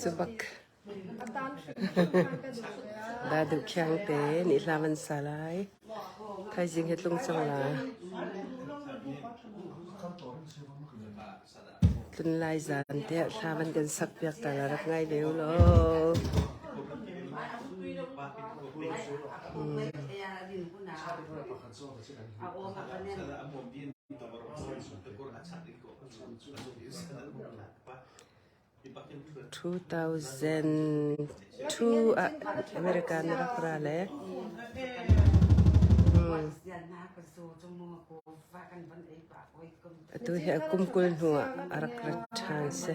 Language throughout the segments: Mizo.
Cubak Da Duh Khiang te nih hla van sa lai. Thaizing he tlung cang la. Tlun lai zan te ah hla van kan sak piak ta la rak ngai ve u law. 2002 ah America na rak ra le atu hi a kum 20 hnu ah a rak ra ṭhan si.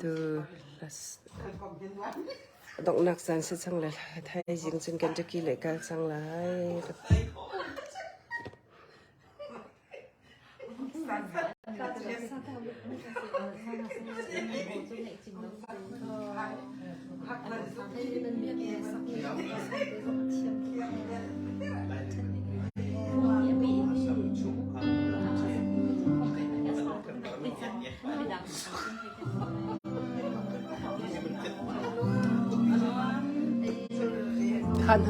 Tu donghnak caan si cang le thaizing cun Kentucky le kal cang lai. Khan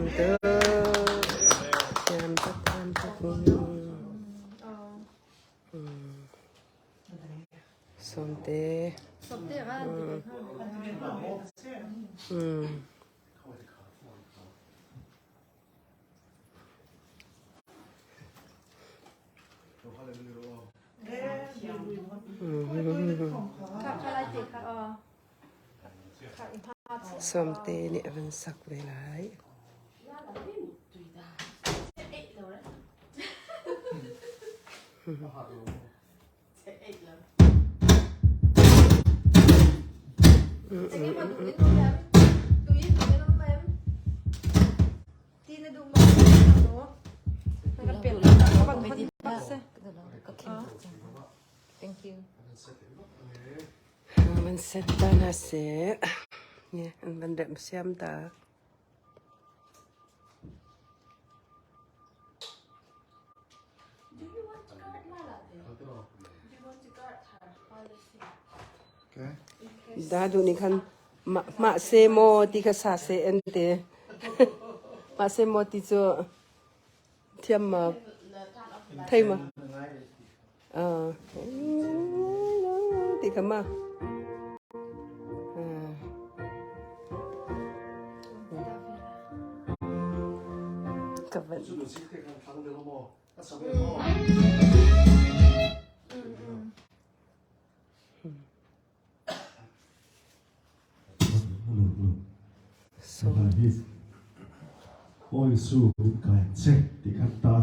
Thiam tuk. Thiam tuk, thiam tuk. Sawmte. Sawmte nih a van sak ve lai. Van set ta na seh. An van remh siam ta. Da duh nih khan mah se maw ti kha sa seh an ti. Mah se maw ti cu thiam ma thei ma. Ti kha ma. Ka van. Awi su min kai che ti khan ta.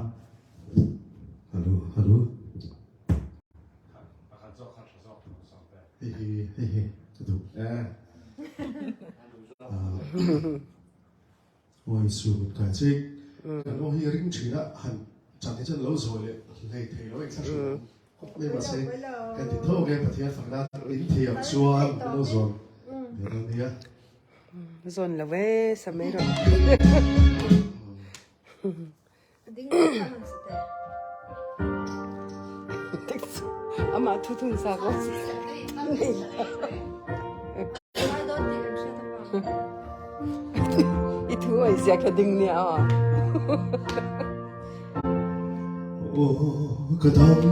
Hello, hello. Hei hi, hei hi, ka duh eh. Awi su min kai che. Kan aw hi ring thin a han chan hi chuan lo zawi leh hlei thei lo eng thla hrim khawp mai mahse kan ti tho nge Pathian fakna in thiam chuan kan lo zawn ve dawn nia. Zawn lo e sa mai rawh. Amah thu thung sa ko. I thu ai sia kha ding nia a. Aw ka dam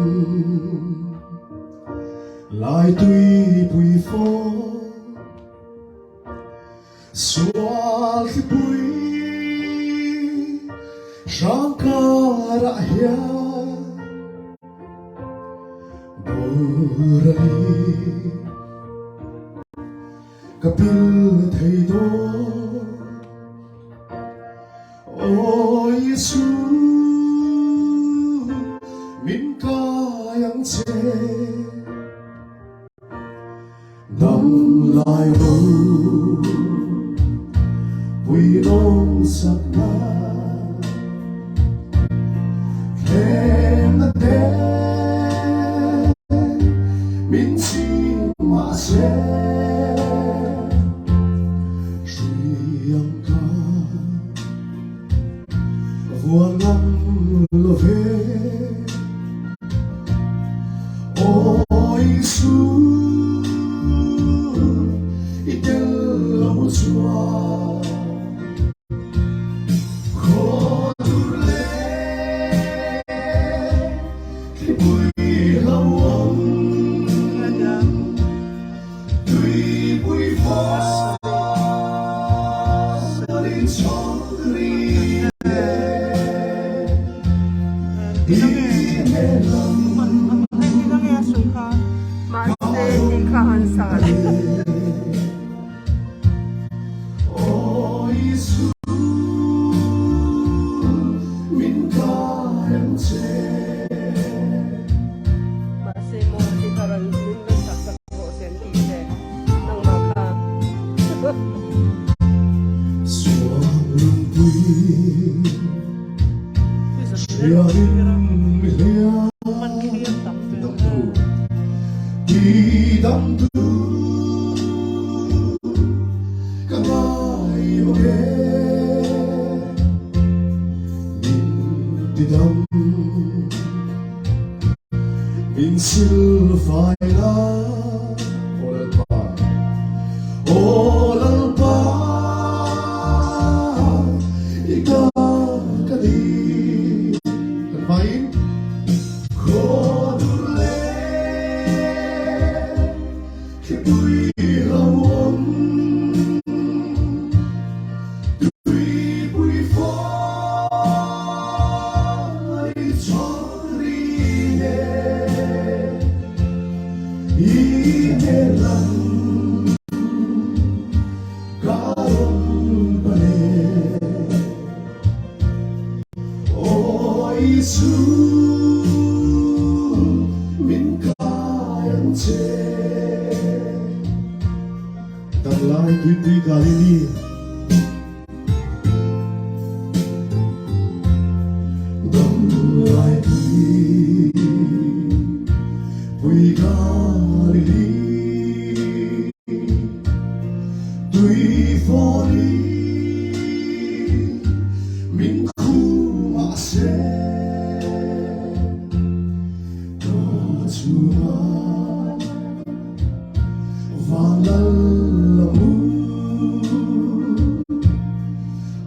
lai tui pui fo Sual thlipui hrang karah hian borali ka pil thei dawn. Aw Jesu, min kai ang che. Dam lai ro pui lawng sak na thlem na te min chim mah se hriam ka vuan ngam lo ve. Aw Isu, i tel lo chuan khaw dur leh thlipui hlauhawm tuipui fawnin chhawng ri Mahse ti kha han sa. Mahse maw ti kha ran min rawn sak sak rawh se an ti che nangmah kha. Min silfai la aw Lalpa, aw Lalpa.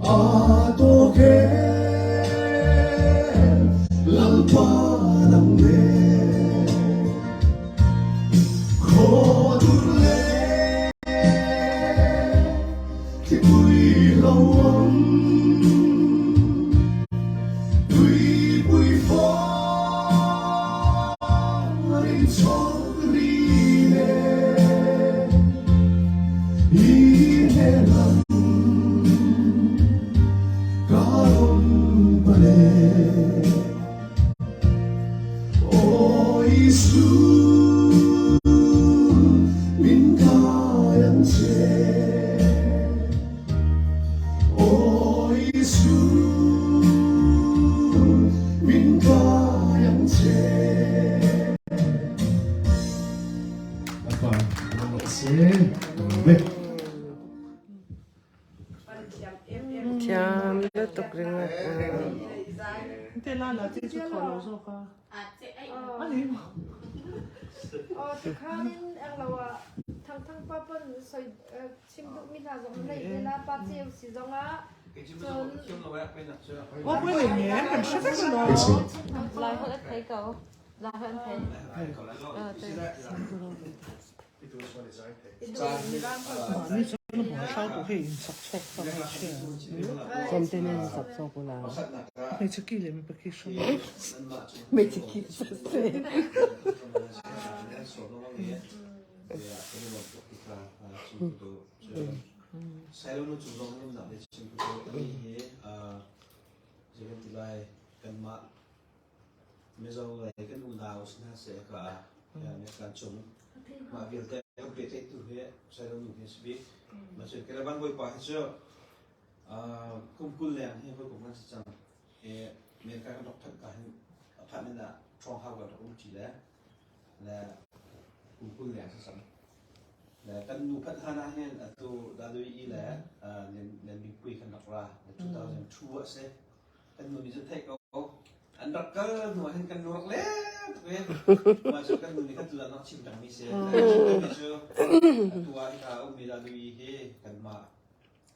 A tawk e Lalpa nang nen Khaw dur leh thipui lo awm Tuipui fawng rin chhawk ri nen I hnen ang ka rawn pale. Aw Isu, min kai ang che. Aw Isu, min kai ang che. Lalpa, min rawh se. Amen. Thiam lutuk ringawt. Te la la chi chu thaw lo zawk a. Ani maw? Aw tikhanin englo ah thangthang pa pawn soi chim duh mi hna zong nei ve la pa ceu si zong ah cun Aw pui nei nge kan hre vek lo. Lai holh an thei ko. Lai holh an thei. Mahni chuan a buai hlau tawh hei in sak chhuak ta hmeichhia. Sawmte nen in sak chhuak ula. Hmeichhe ki leh mipa ki hrang. Hmeichhe ki sa se. Mizo lei kan unau si hna seh ka kan cung mah vialte kan pehtlaihtu hi Sailo nu hi a si bik. Mah cu Kalaban bawipa hi cu kum 20 leng hi hawikom kan si cang. America kan rak phanh ka hin apartment ah ṭhawng hau kan rak um ṭi le le kum 20 leng si cang. Le kan nu phanh hlan ah hin atu Dadui i le Lian Bik Pui kan rak ra 2002 ah si. Kan nu nih cun theih ko. An rak kal hnu ah hin kan nu rak leng tuk i mah cu kan nu nih khan tutan rak chim pengmi si. Chim cu atu ah hika ummi dah dui hi kanmah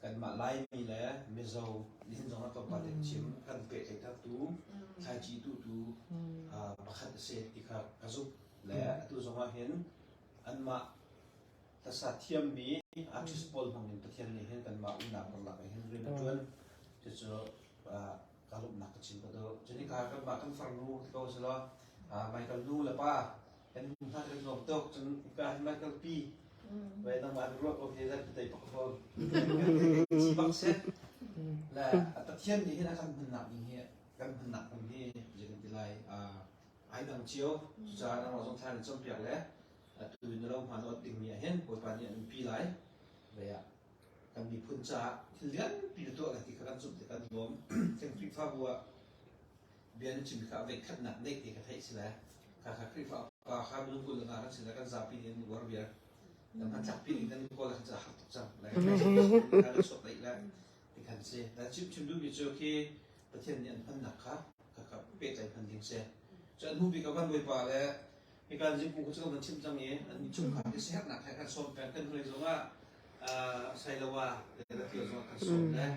kanmah Laimi le Mizo nihin zong ah tlawmpal te chim kan pehtlaihtertu thlaici tuhtu pakhat a si ti kha ka zumh le atu zong ah hin anmah hlasa thiammi artist pawl hmang in Pathian nih hin kanmah unau karlak ah hin rian a ṭuan. Cucu ka lawmhnak ka chim ka duh. Cun hika kanmah kan farnu ti ko selaw Michael nu le pa kan nu hna kan nuam tuk. Cun hika hin Michael pi ve nangmah na ruah ko hi zan tei pak fawn. Ci bak si. Le Pathian nih hin a kan hmannak ding hi kan hmannak ding hi zei kan ti lai ai dang cio. Cucaah nangmah zong thla in cawnpiak le atu na lo hmaan awt dingmi ah hin Bawipa nih an umpi lai. Vei ah kan miphun caah thil lianpi na tuah lai ti kha kan zumh ti kan lawm. Kan Khrihfabu ah bia na chim kha a khatnak neih ti ka theih si le kha kha Khrihfa upa kha minung 20 le nga kan si le kan zapi nih an uar viar. Kan hman pi ning kan kawl kan ca har tuk cang. Le kan sot dai le ti khan si. Da chim chim duhmi cu khi Pathian nih an hmannak kha kha kha pehtlai hman ding si. Cu an hnu bik ah van Bawipa le Hika zingku cu kan chim cang i an chungkhar hi siaherhnak he kan sawm peng kan hnulei zongah Sailoa le Tio zongah kan sawm le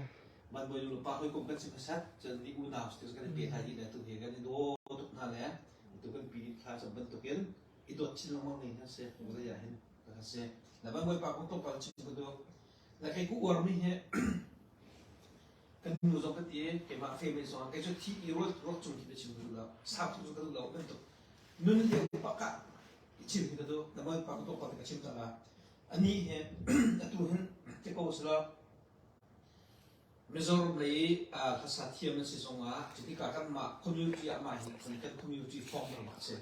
man bawi nu pa hawikom kan si hmasat cun ni unau si kan i pehtlai dih le tu hi kan i daw tuk hna le tu kan pi thla cam bantukin i dawt chin lengmang ning kan si zei ah hin kan si le man bawi pa kong tlawmpal chim ka duh le kei ku uarmi hi Kan nu zong ka ti i keimah family zong kei cu thi i ruak ruak cung khi na chim ka duh lo. Sau chung cu ka duh lo bantuk. Nun lio pakah i chim hi ka duh. Na bawipa ka tuah ka chim cang ah. Ani hi atu hin ti ko sila Mizoram lei hlasa thiam an si zong ah cutika kanmah community ah mah hi kan community founder bak si.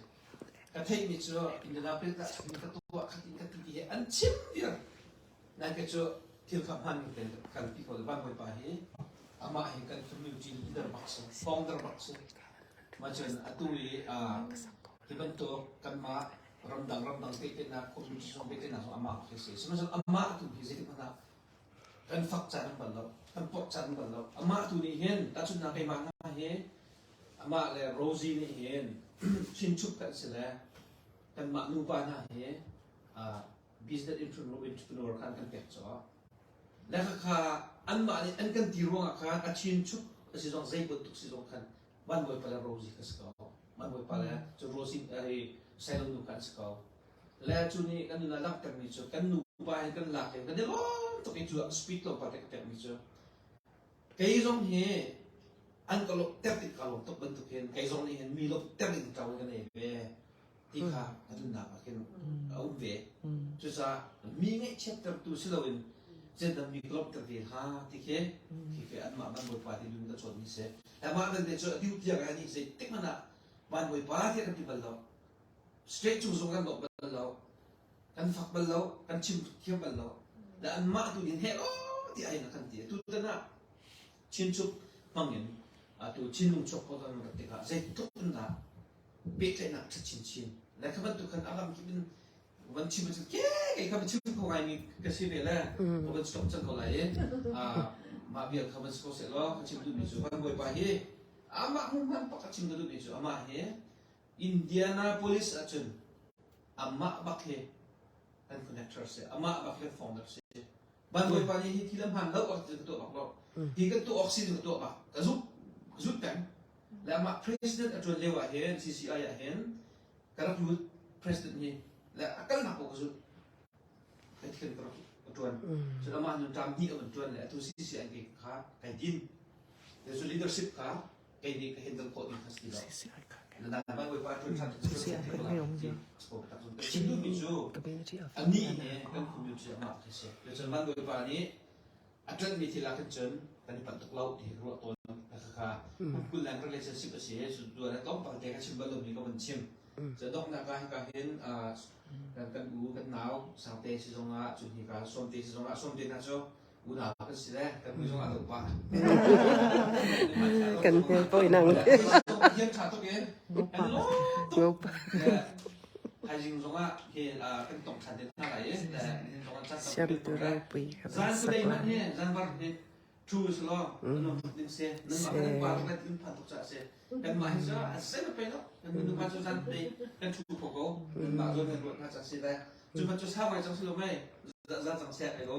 Ka theihmi cu Indianapolis ah ka tuah khat in ka ti ti hi an chim viar. Nan ke cu thil kha hman tein kalpi ko van Bawipa hi amah hi kan community leader bak si, founder bak si. Ma cun atu i hi bantuk kanmah ramdang ramdang pehtlaihnak community zong pehtlaihnak zong amah khi si. Sihmanhsehlaw amah tu hi zeitik hmanh ah kan fak caan an bal lo, kan porh caan an bal lo. Amah tu nih hin tahchunhnak keimah hna hi amah le Rosie nih hin chinchup kan si le kanmah nupa hna hi business entrepreneur khan kan pek caw. Le khakha Anmah nih an kan ti ruangah khan a chin chup a si zong zei bantuk si zong khan van Bawipa le Rosie kha si ko. Van Bawipa le cu Rosie hi Sailo nu kha an si ko. Le cu nih kan nun ah langhtermi cu kan nupa he kan lak in kan i lawm tuk i cu speed tlawmpal te ka pekmi cu kei zong hi an ka lawmhter tik ka lawm tuk bantuk hin kei zong nih hin mi lawmhter ding ṭo in ka nei ve ti kha ka nunnak ah khin a um ve. Cucaah mi ngaihchiattertu si loin zeidah mi ka lawmhter ve hnga ti khi khi khi anmah van Bawipa ti nun ka cawnmi si. Amah belte cu a diu tiang ah nih zeitik hmanh ah van Bawipa tiah kan ti bal lo. Straight cung zong kan lawh bal lo. Kan fak bal lo, kan chim thiam bal lo. Le anmah tu nih heh law ti ai na kan ti. Tutan ah Chinchuk hmang in atu Chinlung chuak ko kan rat tikah zeitluk in dah pehtlaihnak ṭha chinchin le kha bantuk khan a lam kip in van chim cu ke kei kha chim kho ngaimi ka si ve le ka van stop cang ko lai i mah vial kha van si ko seh law ka chim duhmi cu van Bawipa hi amah hmunhman pak ka chim ka duhmi cu amah hi Indianapolis ahcun amah bak hi kan connector si amah bak hi founder si Van Bawipa nih hi thil a hmaan lo a ka tuah bak lo hi kan tuah awk si ka tuah bak ka zumh ka zumh peng le amah president a ṭuan lio ah hin CCI ah hin ka rak lut president hi le a kalnak ko ka zulh ka thil ka rak ṭuan cun amah nun ṭam hnih a van ṭuan le atu CCI ke kha kai din le cu leadership kha kei nih ka handle khawh ding kha si lo na van Bawipa ṭuan ṭhan cu chim duhmi cu anih he kan community amah khi si cun van Bawipa nih a ṭanhmi thil ah khan cun kan i panh tuk lo ti hi ka ruah tawn kha kum 20 leng relationship a si cu tuan tlawmpal te ka chim bal lomi ka van chim cu donghnak ah hika hin kan kan u kan nau sangte si zongah cun hika sawmte si zongah sawmte hna cu unau kan si le kan mui zongah lo pa Kan hmel poi nang. Hian ṭha tuk in kan lawm tuk Thaizing zongah hi kan tong ṭhan te hna lai i nihin zongah caan Siam tu ropui ka zan sak today la. hmanh hi zan var hi thu si law nan um ding si nan mah kan pa kan in phan tuk ca si kan mah hi cu a se pe no kan nu pa cu zan te kan thu kho ko kan mah zawn kan ruat hna ca si le cu man cu sau ngai cang si lo mei za cang se ai lo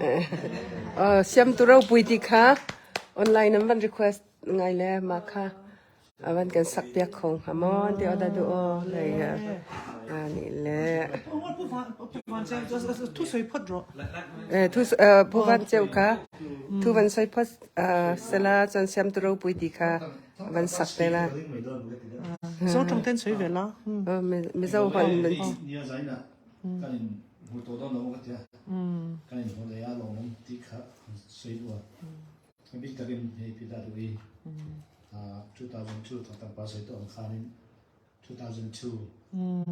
Siam tu ropui ti kha online an van request ngai le ma kha Avan kan sak piak kho hnga maw ti oda du aw lei ani le Thu soi phot ro. Eh thu phu van cheu kha thu van soi phot sela chan siam tu ropui ti kha van sak te la. Zo tong ten soi ve la. Mizo hon Nia zaina kan in hu to don lo ka tia kan in hu le ya lo mom ti kha soi lu A bik takin hei pita duh i 2002 thawngtang pa soi to ang khan in 2002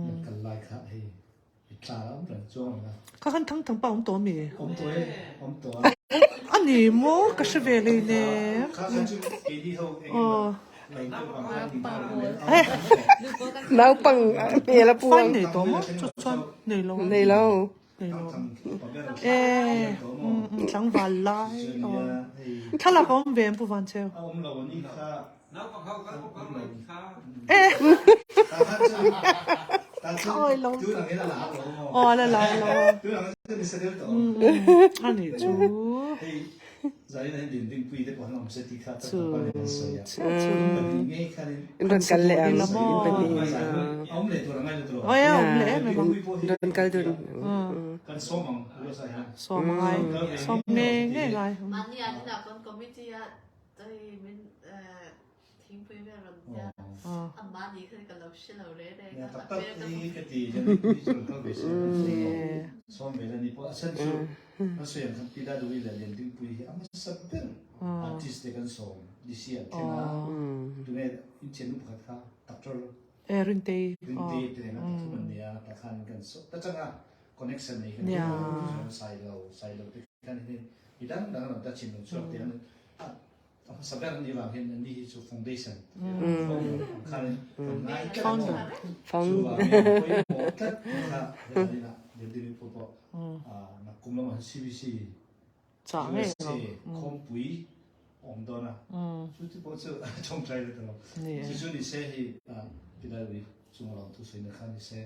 nan kal lai kha hei tla um reng chuang na Kha kan thang thang pa um to mi. Om to e om to Ani mo ka hre ve le ne. Kha kha chu ke di ho Oh. Naupang me la Fine puang. nei to mo chu chuan nei lo. Nei lo. E tlangval lai thlalak a um ve pu Van Ceu. E Oi lo. Oh la la la. Ani chu. Ron kal le ang Oi um le me bang. Ron kal dun. Kan som ang Som ngai. Som nge nge ngai. Mani an na kon committee ah tai min thingpui ve ron tia amma ni khan ka lo shi lo re re ka tak tak ni ka ti jan ni chon kal ve se som ve ni po asan chu an so yang kan pi da du i le len ding pui hi ama sab ber artist te kan som dc an thena tu ne in chen nu pakhat kha doctor E rin te rin te te na ta thu man ya ta khan kan so ta changa connection nei kan sai lo sai lo te kan hin idang dang ta chin nu chuak te an Saber ni wang hin ni hi chu foundation khan ngai founder Founder tat kha na de po po na kum lam CBC cha nge khom pui om do na chu ti po chu chong trai le to chu chu ni se hi pidai wi chung long thu sui na khan ni se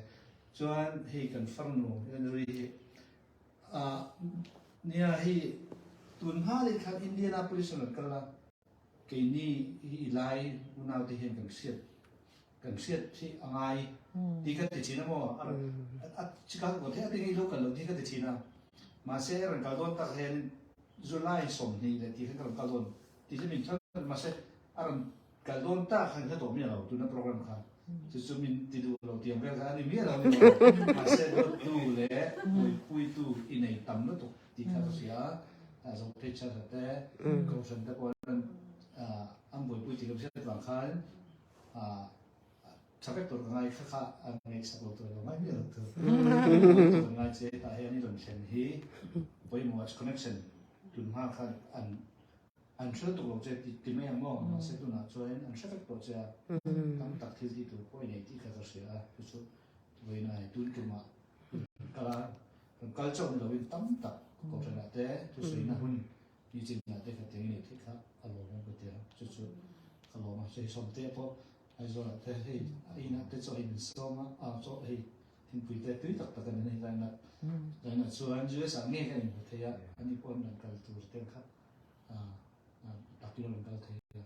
chuan hei kan farnu ri hi nia hi. Tun hma leh khan Indianapolis an rawn kal a, keini hi i lai unaute hian kan hriat kan hriat hi a ngai tih ka ti thin a maw? A rawn a Chicago kawt hi a tinge i lo kal lo tih ka ti thin a, mahse a rawn kal dawn tak hian July 20 leh tih khan ka rawn kal dawn tih hi min thawn mahse a rawn Kal dawn tak khan ka tawh miah lo tuna program kha chu chu min ti duh lo tiang vel kha a ni miah lo ni maw mahse dawttu leh puipuitu i nei tam lutuk tih kha ka hria a zo phei chhan khat te kohhran te pawh an an buaipui tih ka hriat vang khan tha vek tur ka ngai kha kha an ngaihsak lo tur lo ngai miah lo tur ka ngai che tah hian i rawn thlen hi pawimawh a connection tun hma khan an An hre tuk lo che ti mai ang maw? Mahse tunah chuan an hre vek tawh che a, tam tak thil tih tur pawh i nei tih kha ka hria a, chu chu vawiin ai tun tumah kal a, rawn kal chauh ni loin tam tak kohhranah te thusawiina hun nichinah te kha tiang i neih theih kha a lawmawm ka ti a, chu chu ka lawm a, hei Sawmtea pawh Aizawlah te hei a inah te chaw ei min sawm a, a chaw hei thingpui te tui tak tak a ni hei lainat lainat chuan US ah nge ka inhmu thei a, ani pawh an rawn kal tur te kha. taklo an kal thei a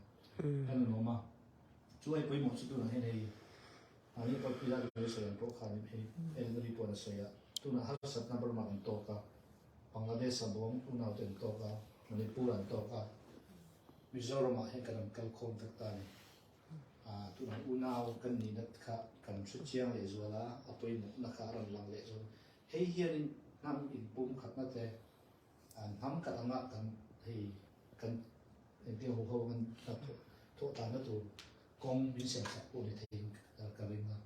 kan lawm a chu ai pawimawh chu tunah hian hei ani pawh pila le sawi ang pawh khan hei elnuri pawh an sawi a tunah harsatna Burma an tawk a Bangladesh a bawng unau te an tawk a Manipur an tawk a Mizoram ah hian kan an kal khawm vek ta ni a tunah unau kan nihna kha kan hre chiang leh zual a a pawimawh na kha a rawn lang leh zual hei hianin hnam inpum khatna te Hnam khat anga kan hei kan engtin ho ho kan thawh tlanna tur kawng min siam sak pawh ni theiin ka ring a.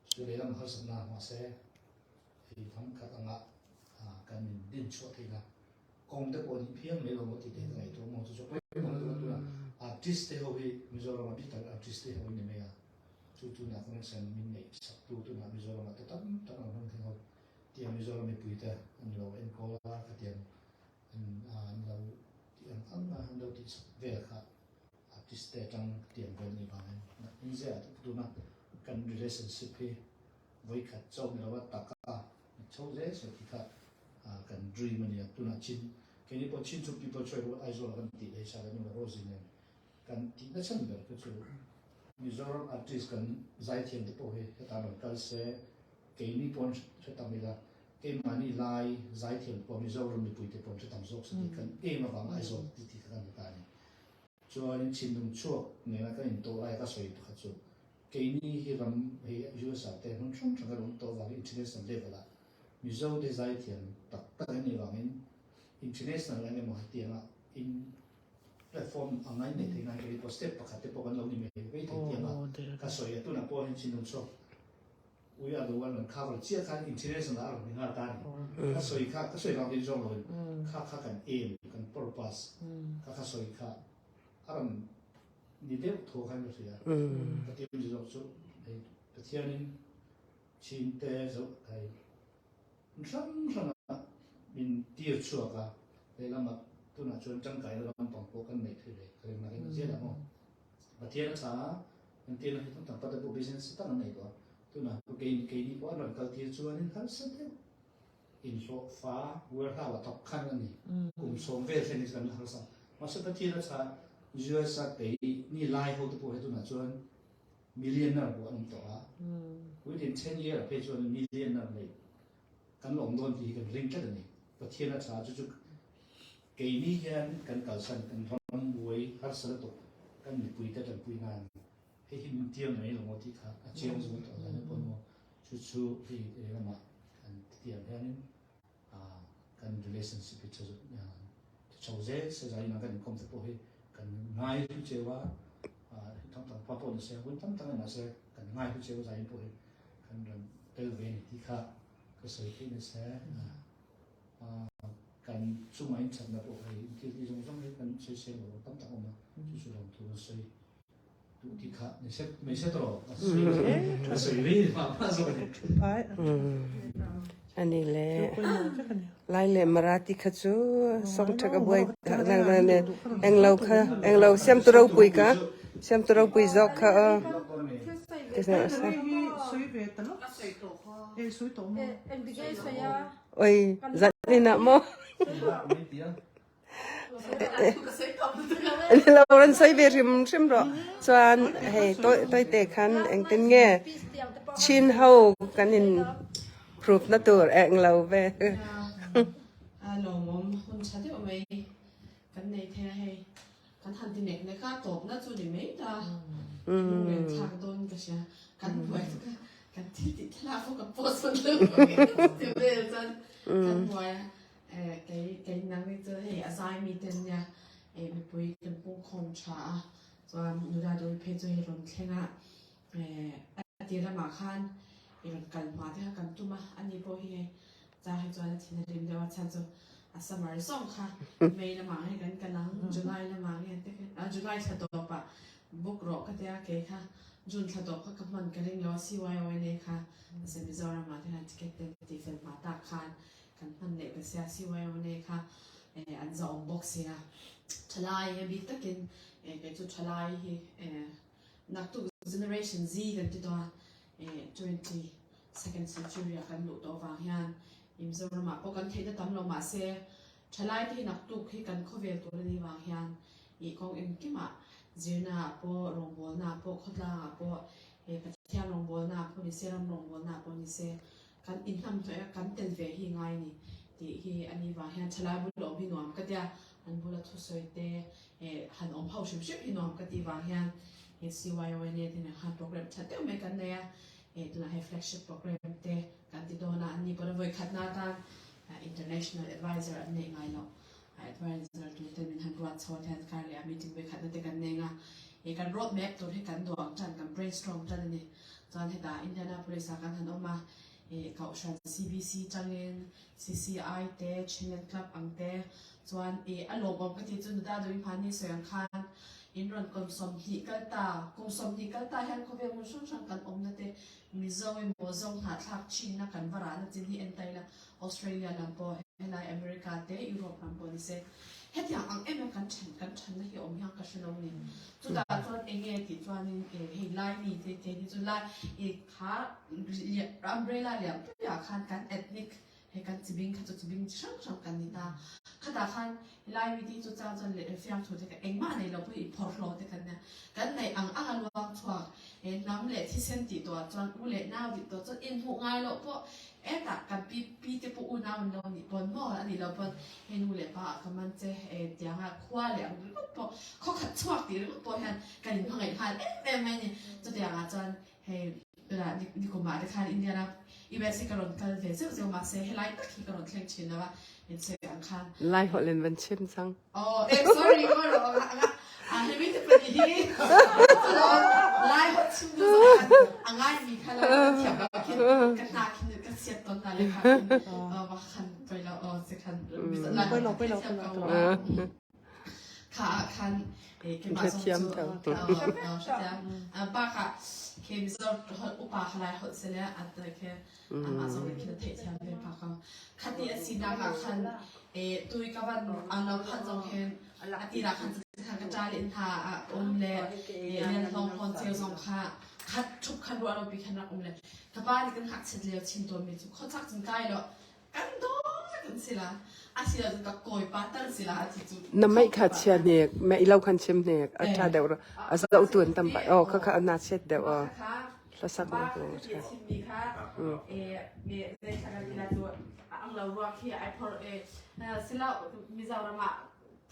Chu lehlam harsatna mahse hei hnam khat anga kan min din chhuah theihna kawng te pawh ni phiang mai lo maw tih te hi ka ngaihtuah maw chu chu pawimawh lutuk a tuna artist te ho hi Mizoram a bik tak artist te ho hi ni mai a chu tuna connection min neih sak tu tuna Mizoram ah te tam tak an rawn thleng ho Tiang Mizoram mipuite an lo enkawl a, khatiang an an lo tih ang ang a, an lo tih chak vel kha artist te atang tiang vel ni vangin in zia tuna kan relationship hi vawikhat chauh ni lo a taka chho zel se tih kha kan dream a ni a, tunah chin keini pawh chin chu people choice award Aizawl ah kan tih leh sa kan Rosie nen kan tih na chhan ber kha chu Mizoram artist kan zaithiam te pawh hi hetah rawn kal se Keini pawn hre tam ila, keimahni lai zaithiam pawh Mizoram mipuite pawn hre tam zawk se tih kan em avang Aizawl ti tih kha kan ni ta a ni. Chuanin thinlung chhuak nena kan intawh laia ka sawi pakhat chu keini hi ram hei USA te hmun hrang hrang kan awm tawh avangin international level ah Mizo te zaithiam tak tak an nih avangin international eng emaw hetianga in platform ang a inneih theih nan keini pawh step pakhat te pawh kan lo ni mai vei thei tianga ka sawi a tunah pawh hian thinlung chhuak We are the one an cover chiah khan international a rawn ni nghal ta a ni. Ka sawi kha, ka sawi vang din zawng loin kha kha kan aim, kan purpose kha kha sawi kha a rawn ni deuh tho khan ka hria. Ka ti awmzia zawk chu hei Pathianin chhinte zoh hei hmun hrang hrangah min tir chhuak a, lehlamah tunah chuan tangkaina lampang pawh kan neih theih ve ka ring nakin a zial ang aw. Pathian a tha a, entirna hi tam tak pate pawh business tak an nei tawh a, tunah pawh kei keini pawh an rawn kal tir chuanin harsa deuh inhlawh fa warehouse a thawk khan a ni, kum sawm vel thleng hi chu kan la harsa. Mahse Pathian a tha a, US a kei ni lai ho te pawh hi tunah chuan millionaire pawh an awm tawh a, within ten year ah phei chuan millionaire nei kan la awm dawn tih hi kan ring tlat a ni. Pathian a tha a, chu chu Keini hian kan kalsan kan ram buai harsa lutuk kan mipuite tanpui nan hei hi min tir mai lo maw tih kha a chiang zual tawh dan a pawimawh. Chu chu hei lehlamah kan titiang hianin kan relationship hi tha chho zel se zai inah kan inkawm te pawh hi kan ngai hlu cheu a, tam tak pa pawh ni se hun tam tak a ni mahse kan ngai hlu cheu zai in pawh hi kan rawn tel ve a ni tih kha ka sawi theih nasa. Kan chungah inthatna pawh hei thil tih zawng zawng hi kan sawi seng lo tam tak a awm a, chu chu lawmthu kan sawi duh tih kha ni se mai se tawh ka sawi ka sawi rei mah mah zawk a ni. Ani le lai le Marathi kha chu song tha ka buai englo kha englo siam tu ropui ka siam tu ropui zawk kha a Oi, zan inah maw? Lo ran sawi ve hrim hrim rawh. Chuan hei tawi te khan engtin nge Chin ho kan in prove na tur eng lo ve. A lawmawm hun tha deuh mai kan nei thei a hei. Kan han ti nek nek a, tawpna chu ni mai ta. Lunglen thlak dawn ka hria. Kan buai chu ka kan thil tih thlalak pawh ka post hman lo ti vel chuan kan buai a. Kei kei nang ni chu hei a zai mi te nia mipui kan pungkhawm tha a chuan nula dawr phei chu hei rawn thleng a a tir lamah khan i rawn kal hma te kha kan tum a ani pawh hi hei chang hi chuan a thin a rim deuh a chhan chu a summer zawng kha May lamah nge kan kal ang July lamah nge te kha July thla tawpah book rawh ka tia kei kha June thla tawp kha ka hman ka ring lo a CYONA kha mahse Mizoramah te khan ticket te tih fel hma tak khan Kan hman leh ta sia CYONA kha an zahawm bawk sia. Thalai he bik takin kei chu thalai hi naktuk generation Z kan ti tawh a 20 second century a kan luh tawh vang hian Mizoram ah pawh kan theihna tam lo mahse thalai te hi naktuk hi kan khawvel tur a nih vang hian i kawng engkim ah zirna ah pawh rawngbawlna ah pawh khawtlang ah pawh Pathian rawngbawlna ah pawh nise ram rawngbawlna ah pawh nise Kan inhnamhnawih a, kan tel ve hi ngai ni tih hi a ni vang hian thalai bula awm hi nuam ka tia, an bula thusawi te han awm ho hrim hrim hi nuam ka tih vang hian he CYONA te nen khan program tha deuh mai kan nei a, tunah hei flagship program te kan ti dawn a, an ni pawh vawi khatna atan international advisor an neih ngai loh advisor tur te min han ruat chho te han kar leh a meeting vawi khatna te kan nei nga, kan road map tur hi kan duang tan kan brainstorm tan a ni. Chuan hetah Indianapolis ah kan han awm a, ih Kohhran CBC tangin CCI te, Chinland Club ang te, chuan ih a lawmawm ka tih chu Nuda Dawih Hmani sawi ang khan in rawn kum 20 kal ta, kum 20 kal ta hian khawvel hmun hrang hrang kan awmna te Mizo emaw Zo hnahthlak chinna kan va rahna chin hi en ta ila Australia lam pawh helai America te Europe lam pawh ni se hetiang ang em em kan then kan thanna hi awm hian ka hre lo ni. Chutah chuan eng nge tih chuanin hei lai mi te te hi chu lai i kha umbrella lian puiah khan kan ethnic hei kan chibing kha chu chibing chi hrang hrang kan ni ta. Khatah khan lai mi te hi chu chang chuan leh fiamthu te kha engmah nei lo pawh hi phawrhlawh te kan nia. Kan neih ang ang a luang chhuak hnam leh thisen tih tawhah chuan u leh nau tih tawh chuan inhmuh ngai loh pawh Hetah kan pi pi te pawh unau an lo nih pawn maw a nih loh pawn hei nu leh pa ah ka man che e tianga khua leh ang ringawt pawh khaw khat chhuak tih ringawt pawh hian kan inhmangaih nghal em em mai a ni. Chutiangah chuan hei tunah nikumah te khan Indiana USA ka rawn kal ve zeuh zeuh mahse helai tak hi ka rawn thleng thin lo a insawi ang khan. Lai holh in van chim cang. Oh, eh, sorry, ko ro nga a hemi te pani hi lai hot chim du a ngai mi kha la thiam ba khin ka na khin ka siat ton na le kha wa khan poi lo o se khan lai poi lo poi lo poi lo kha khan e ke ma song chu pa kha ke mi zo upa kha lai hot se le at ke amah zong nih khin a theihthiam ve pah ko. Khati a sinak ah khan e tui ka van an lo phanh zong hin a ti khan khan ka ṭa le hna a um le lian hlong hlawn ceu zong kha khat ṭhup khan ruah lo pi khan rak um le ka pa nih kan ngakchiat lio chin tawn mi cu khuachak cun kai lo kan daw kan si la a si lo ka kawi pa tal si la ti cu Na mei kha chia hnek mei lo khan chim hnek a ṭha deuh a zoh tu an tam pa oh kha kha na chiat deuh oh Hlasak Ba na kha ko ti a chimmi kha zei thla kan ti lai cu ang lo ruak hi ai phor e sila Mizoram ah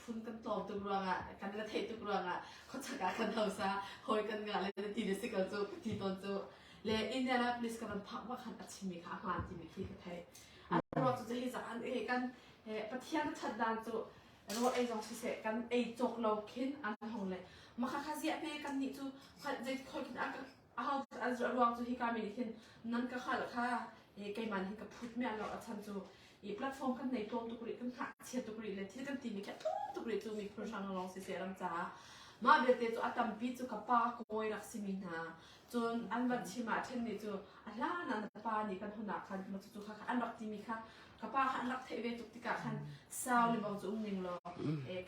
phun kan tlawm tuk ruangah kan la theih tuk ruangah khuachak ah kan hausa hawi kan ngah le na ti le si ko cu ka ti tawn cu le Indianapolis ka van phak bak khan a chimmi kha a hmaan timi khi ka theih a ruak cu hi zan e kan Pathian a that dan cu rawl ei zong siseh kan ei cawk lo khin an hong le maka kha ziah hme kan nih cu zei khoi khin a ho an ruang cu hika mi nih khin nan ka hal kha keimah nih ka phut mi lo a chan cu i platform kan nei tlawm tuk rih kan hngak chia tuk rih le thil kan ti mi khi tlawm tuk rih cu miphun hrang lawng siseh ram caah mah vialte cu a tampi cu ka pa kawi rak simi hna cun an van chim ah then nih cu a hlan ah na pa nih kan hun ah khan cu kha an rak timi kha. Ka pa kha an rak theih ve tuk tikah khan sau le bang cu um ning law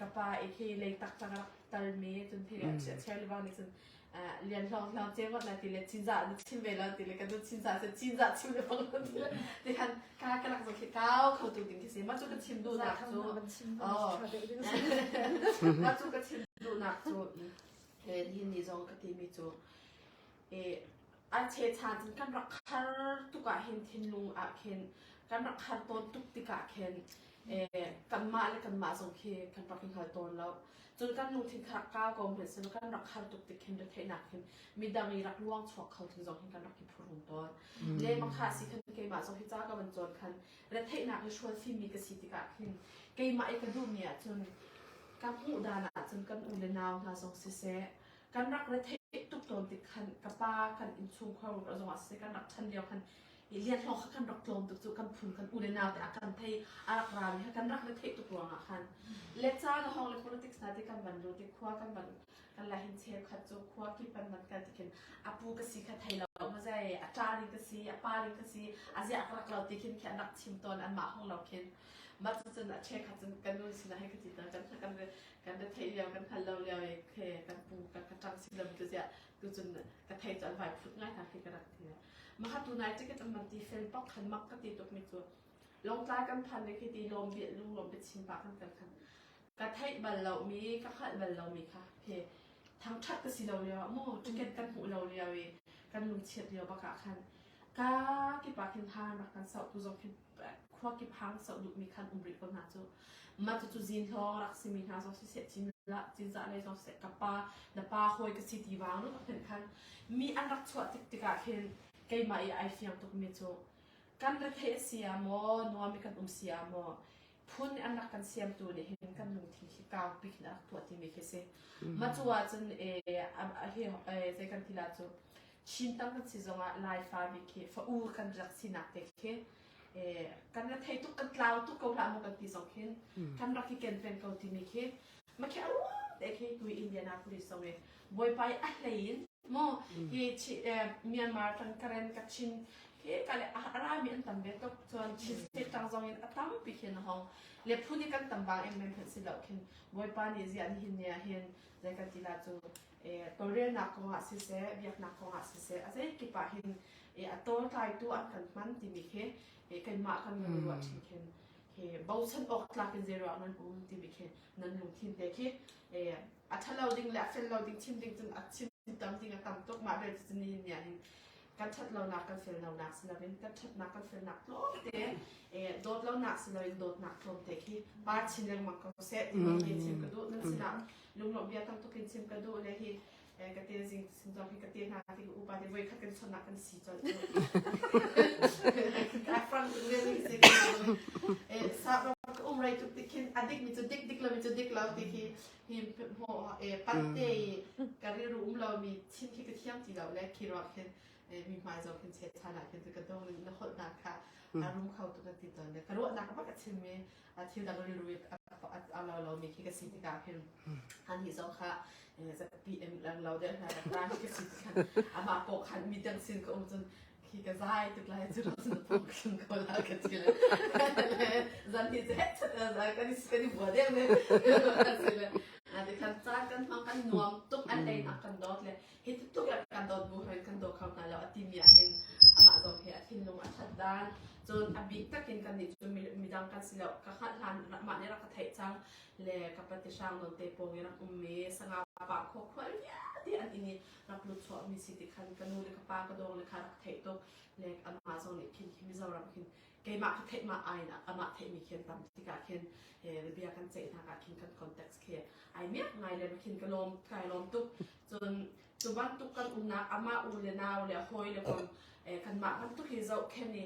ka pa i khi lei tak tak a rak tal mi cun khi a chia le bang nih cun lian hlawng hlawng ce ngot la ti le cinzah na chim ve lo ti le kan nu cinzah cu cinzah chim le bang lo ti le ti khan ka ka rak zong khi kau kho tu ding khi si mah cu ka chim duhnak cu oh mah cu ka chim duhnak cu hin ni zong ka ti mi cu A chechan cun kan rak khar tuk ah hin thinlung ah khin kan rak khar tawn tuk tikah khin kanmah le kanmah zong khi kan rak i hngal tawn lo. Cun kan lungthin kha rak kau ko hmanh seh kan rak khar tuk tik khin retheihnak khin midang i rak luang chuak kho ding zong hin kan rak i phuhrung tawn. Le makha si khan keimah zong hi ca ka van cawn khan retheihnak i hrual fimmi ka si tikah khin keimah i ka duhmi ahcun ka hmuh dan ahcun kan u le nau hna zong siseh kan rak retheih tuk tawn tik khan ka pa kan innchungkhar zong ah siseh kan rak ṭhan lio khan i lian hlawng kha kan rak tlawm tuk cu kan phun kan u le nau te a kan thei a rak ra mi kha kan rak retheih tuk ruangah khan le ca na hong le politics na te kan van lut i khua kan van kan la hin cheukhat cu khua kip kan van kal tikhin a pu ka si kha thei lo ma zai a ṭa ding ka si a pa ding ka si a ziah ka rak lo ti khin khi an rak chim tawn an mah hong lo khin mah cucun a cheukhat cun kan nu sinah hei ka ti kan kan kan ra theih lio kan hngal lo lio i khe kan pu ka ka ṭang si lo tu ziah tu cun ka thei cu an vai phut ngai hna khi ka rak ti mah tu nai ticket an man ti fel bak khan mak ka ti tuk mi cu longtlai kan phan le khi ti lawm bia lung lawm bia chin pa kan kan khan ka theih bal lo mi ka hngalh bal lo mi kha he thangṭhat ka si lo lio ah mu ticket kan hmuh lo lio i kan lungchiat lio bak ah khan ka kipa khin han rak kan sauh tu zong khin khua kip hang soh duhmi khan um rih ko hna cu mah cucu zin hlawng rak simi hna zong siseh cin la cinzah lei zong siseh ka pa na pa hawi ka si ti wang lu khin khan mi an rak chuah tik tikah khin keimah i ai fiang tuk mi cu kan rethei a si ah maw nuam i kan um si ah maw phun an rak kan siamtu nih hin kan lungthin khi kau bik in a rak tuah timi khi si mah cu ah cun e hi zei kan ti la cu Chin tam kan si zongah Laifa bik khi fa u kan rak sinak te khi kan ra thei tuk kan tlau tuk ko hlah mu kan ti zong khin kan rak i ken peng ko timi khi ma khi a ruang te khi tui Indianapolis zong i Bawipa i a hlei in mu hi Myanmar kan Karen Kachin khi ka le a rami an tam ve tuk cun Chin state tang zong in a tampi khin hong le phun i kan tam bang em men si lo khin Bawipa nih ziah nihin ni ah hin zei kan ti la cu tawlrelnak kongah siseh biaknak kongah siseh a zeikip ah hin a tawltlaitu an kan hman timi khi kanmah kan van ruah ṭhin khin hi bochan awk tlak in zeiruang nan um timi khi nan lungthin te khi a ṭhalo ding le a fel lo ding chim ding cun a chim tam ding a tam tuk mah belte cun nihin ni ah hin kan ṭhat lonak kan fel lonak si loin kan ṭhatnak kan felnak tlawmte dawt lonak si loin dawtnak tlawmte khi pa chin lengmang ko seh timi hi chim ka duh nan sinah lunglawmh bia tam tuk in chim ka duh le hi ka te zing sin zong hi ka te hna ti upa te voi khat kan chonnak kan si chol ka frang tuk le ni si sa ka um rei tuk ti khin a dik mi cu dik dik lo mi cu dik lo ti khi hi mo pat te ka riru um lo mi chim khi ka thiam ti lo le khi ruak khin mi hmai zong khin chet chan ah khin ka dong na holh nak kha a rum kho tuk ti ton le ka ruah nak bak a chim mi thil dang riru a lo lo mi khi ka si tikah khin an hi zong kha ZPM lang lo deuh hna rak ra ka si tikhan amah pawh khan mi dang sin ka um cun khi ka zai tuk lai cu cun pong khin ko la ka ti le zan hi zet chat kan i kan i bua deuh ne ti khan caan kan hmang kan nuam tuk an lei nak kan dawt le hi tuk kan dawt bu hin kan daw kho hna lo a ti mi ah hin amah zong hi a thinlung a that dan cun a bik takin kan nih cu midang kan si lo ka hngalh hlan mah nih rak ka theih cang le ka pati hrang nawn te pawng i rak ummi sanga pa khua khual vialte an inn i rak lut chuah mi si ti khan ka nu le ka pa ka dawng le kha rak theih tuk le amah zong nih khin khi Mizoram khin keimah ka theih mah ai amah theih mi khin tam tikah khin bia kan ceih hna ah khin kan context khi ai miak ngai le khin ka lawm kai lawm tuk cun cu bantuk kan umnak amah u le nau le hawi le kom kanmah bantuk hi zohkhenh i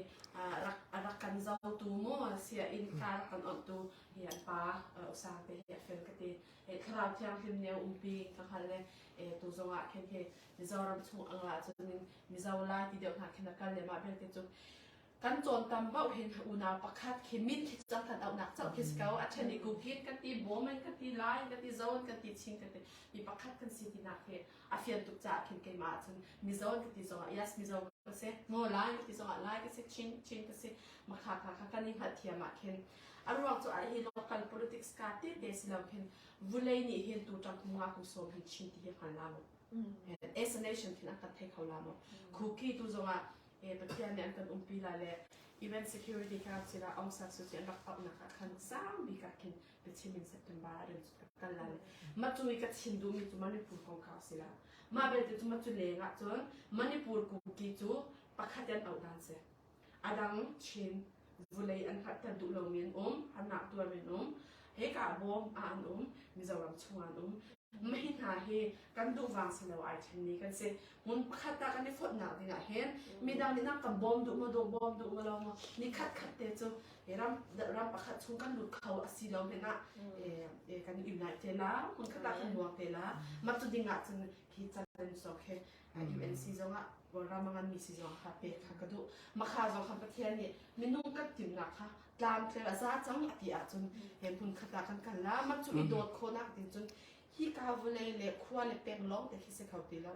rak rak kan zotu mu sia in ka rak kan onhtu hi an pa usang te hi a fel ka ti thlarau thianghlim ne umpi ka hngal le tu zongah khin hi Mizoram chung angah cun Mizo lai ti deuh hna khin a kal le mah belte cu. Kan cawn tam paoh hin unau pakhat khi min khi cang kan auhnak cauh khi si ko. A ṭhen i Kukin kan ti, Bawm kan ti, Lai kan ti, Zo kan ti, Chin kan ti. Mi pakhat kan si tinak hi a fian tuk caah khin keimah ahcun Mizo kan ti zongah yes Mizo ka si, maw Lai ka ti zongah Lai ka si, Chin Chin ka si. Makha kha kha kan i hngalhthiam ah khin a ruang cu ah hi local politics ka te te si lo khin vulei nih hin tu ṭang kum nga kum sawm hin Chin ti hi hngal la mu. As a nation khin an kan thei kho la mu. Kuki tu zongah Pathian nih an kan umpi lai le Event Security Council ah Aung San Suu Kyi an rak auhnak ah khan sang bik ah khin biachim in September ah rian ka kal lai le mah cu i ka chim duhmi cu Manipur kongkau si la. Mah belte cu mah cu leng ah cun Manipur kuki cu pakhat an auh dan si. A dang Chin vulei an hngalhter duh lomi an um, harnak tuarmi an um, hika bawm ah an um, Mizoram chung ah an um. Mah hi hna hi kan duh vang si lo ai ṭhenmi kan si. Hmun pakhat ah kan i fonhnak ding ah hin midang nih nang kan bawm duh maw duh bawm duh maw lo maw ni khat khat te cu ram ram pakhat chung kan lut kho a si lo hmanh ah kan i unite te la hmun khat ah kan luang te la mah cu ding ah cun khi challenge zong khi UNC zong ah ram a nganmi si zong kha pek kha ka duh. Makha zong kha Pathian nih minung kan timnak kha tlamtling a za cang a ti ahcun he hmun khat ah kan kal la. Mah cu i dawt khawhnak ding cun hi ka vawlei le khua le peng lawng te khi si kho ti lo.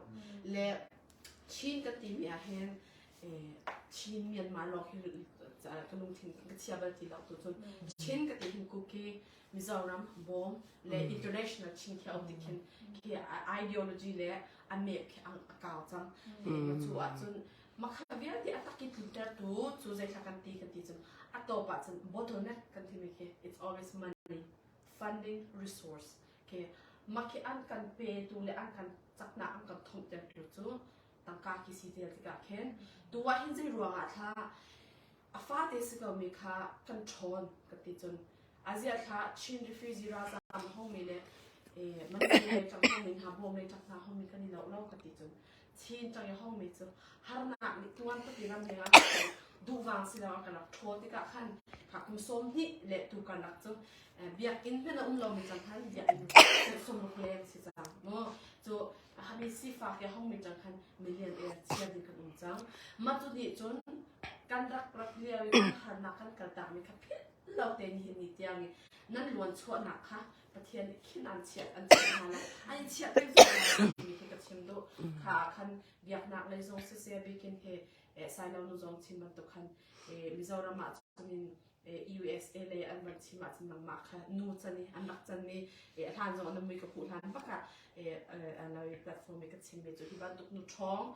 Le Chin kan timi ah hin Chin Myanmar lawng hi ka lungthin ka chia bal ti lo tu cun Chin ka ti hin Kuki Mizoram bawm le international Chin khi a um tik khin khi ideology le a map khi a kau cang. Cu ahcun makha vialte a tak i tluntertu cu zeithla kan ti kan ti cun a top ah cun bottleneck kan timi khi it's always money funding resource khi makhi an kan petu le an kan caknak an kan thomhtertu cu tangka khi si tel tikah khin tu ah hin zei ruangah thla a fate si ko mi kha kan ṭhawn ka ti cun aziah thla Chin refugee ralzaam hongmi le Manipur lei ṭang hongmi hna Bawm lei ṭang hna hongmi kan i lo lo ka ti cun Chin ṭang i hongmi cu harnak nih tuan tuk i ram leng ah duhvang si lo a kan rak ṭhawn tikah khan kha kum sawm hnih le tu kan rak cu biakinn hmanh a um lomi cang khan biakinn sawmruk leng si cang mu cu hami sifak i hongmi ṭang khan million er chia ding kan um cang mah cu nih cun kan rak rak lio i kan harnak kan kaltakmi kha philh lo te nihin ni tiang i nan luan chuahnak kha Pathian nih khin an chiat an chiah hna lai an chiah peng mi khi ka chim duh kha khan biaknak lei zong siseh bikin he sailo nu zong chim bantuk khan Mizoram ah cunin USA lei an van chim ahcun nangmah kha nu can i an rak can mi hlan zong an mui ka hmuh hlan bak ah platform i ka chim mi cu hi bantuk nu ṭhawng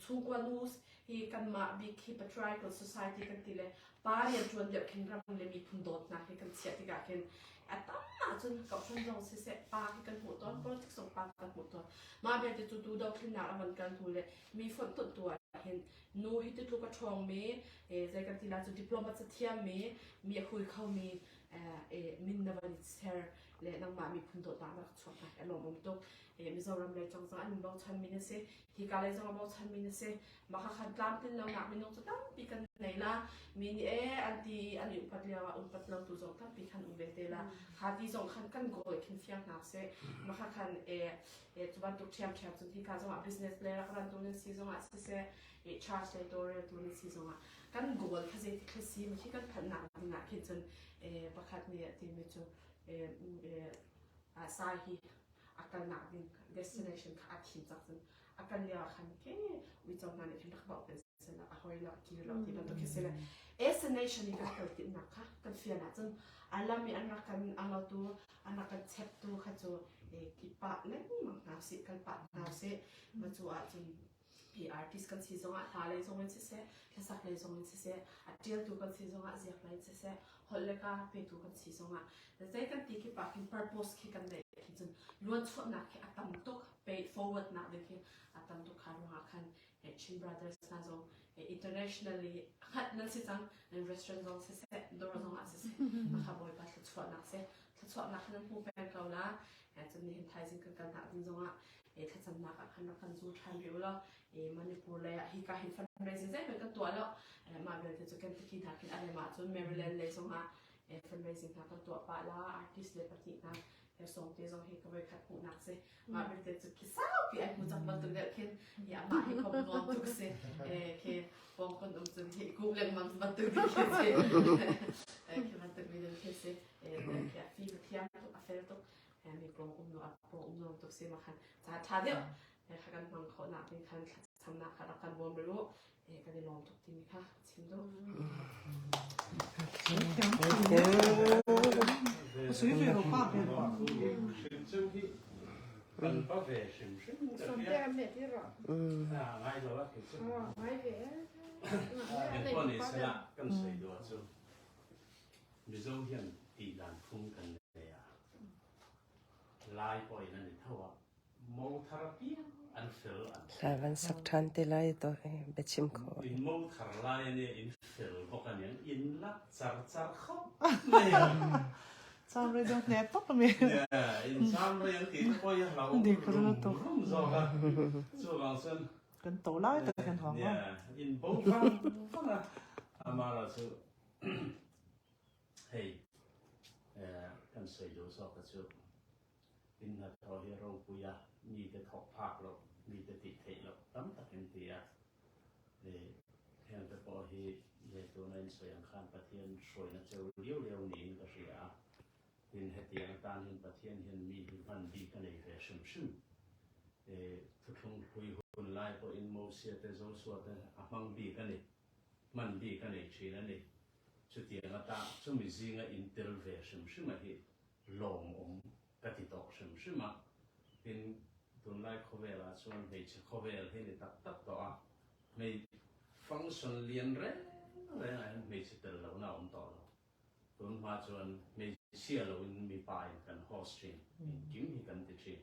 chungkua nu hi kanmah bik hi patriarchal society kan ti le pa rian ṭuan deuh khin ram le miphun dawtnak hi kan chiah tikah khin a tam ahcun kohhran zong siseh pa hi kan hmuh tawn politics zong pa kan hmuh tawn mah vialte cu tu dothlennak a van kal hnu le mi fonhtonh tu ah hin nu hi ti tluk a ṭhawng mi zei kan ti la cu diploma cathiam mi mi a hui kho mi min na van i ser le nangmah miphun dawtnak na rak chuak hna hi a lawmawm tuk Mizoram lei cang zong an bochan mi na si hika lei zong a bochan mi na si mah kha khan tlamtlin lonak minung cu tampi kan nei la mi nih e an ti an i upat lio ah upat lo tu zong tampi khan um ve te la kha ti zong khan kan goal khin fiang hna seh mah kha khan e cu bantuk ṭhiamṭhiam cun hika zong ah business le rak ran tu nan si zong ah siseh e charge le tawlrel tu nan si zong ah kan goal kha zei ti si mi khi kan phanhnak ding ah khin cun pakhat nih a timi cu sai hi a kalnak ding destination kha a thim cak cun a kal lio ah khan ke uico hna nih khin rak bauh kan si la a hoi lo kir lo ti bantuk khi si le as a nation i kan kal tinnak kha kan fian ahcun a lam i an rak kan anglotu an rak kan cheptu kha cu i pah lengmang hna usih kal pah hna usih ma cu ahcun hi artist kan si zongah hla lei zong in siseh hlasak lei zong in siseh a ṭialtu kan si zongah ziak lei in siseh holh le ka petu kan si zongah zei kan ti khi pa khin purpose khi kan neih khi cun luan chuahnak khi a tam tuk pay forward nak ding khi a tam tuk kha ruangah khan Chin Brothers hna zong internationally hngalh nan si cang nan restaurant zong siseh dawr zong ah siseh makha bawipa thluachuahnak seh thluachuahnak kha nan hmu peng ko la cun nihin thaizing kan kal nak ding zongah thlacamnak ah khan rak kan zul ṭhan rih u law Manipur lei ah hika hin fundraising zeihmanh kan tuah lo mah vialte cu Kentucky hna khin a rem ahcun Maryland lei zongah fundraising hna kan tuah pah la artist le pahnih hna sawmte zong hi ka voikhat hmuhnak si mah vialte cu khi saupi ai hmu cang bantuk deuh khin amah hi kom nuam tuk si khi pawngkam. kan um cun hi kup lengmang bantuk ding khi si. Khi bantuk mi ding khi si. Khi a fim a thiam tuk, a fel tuk. Mi pawng um nu a pawng um nuam tuk si ma khan ca tha deuh kha kan hmang khawh nak ding khan thlacamnak kha rak kan bawm rih u. Kan i lawm tuk timi kha chim duh. Sui ve ro pa pe pa. Mizo hian tihdan phung kan nei a, Lai pawhin an i tho a, Mo thar apiang an fel an ti. Hla van sak ṭhan te lai to hi biachim kho. In mo thar lai ania in fel bawk aniang in lak char char khawp mai a. Cham rei deuh hne tawp ami. Yeah, in cham rei an tih te pawh hi a hlauhawm rum rum zawk a. Chuvang chuan Kan to lai tak hian huang a. Yeah, in bo vang vang a. Amara chu hei kan sawi duh zawk a chu In hnathawh hi ropui a, mite thawk phak loh, mite tih theih loh tam tak in ti a. Hengte pawh hi tuna in sawi ang khan Pathian hruaina cheu liau liau niin ka hria a. Tin, hetiang atan hian Pathian hian mi hi hman bik a nei ve hrim hrim. Thuthlung hlui hun lai pawhin Mosia te, Josua te a hmang bik a ni, hman bik a nei thin a ni. Chutiang ata chumi zinga in tel ve hrim hrim a hi lawmawm ka ti tawh hrim hrim a, tin tunlai khawvelah chuan hmeichhe khawvel hi ni tak tak tawh a, hmei function lian reng reng ah hian hmeichhe tel lohna a awm tawh lo, tun hma chuan hmeichhia loin mipa in kan host thin, engkim hi kan ti thin,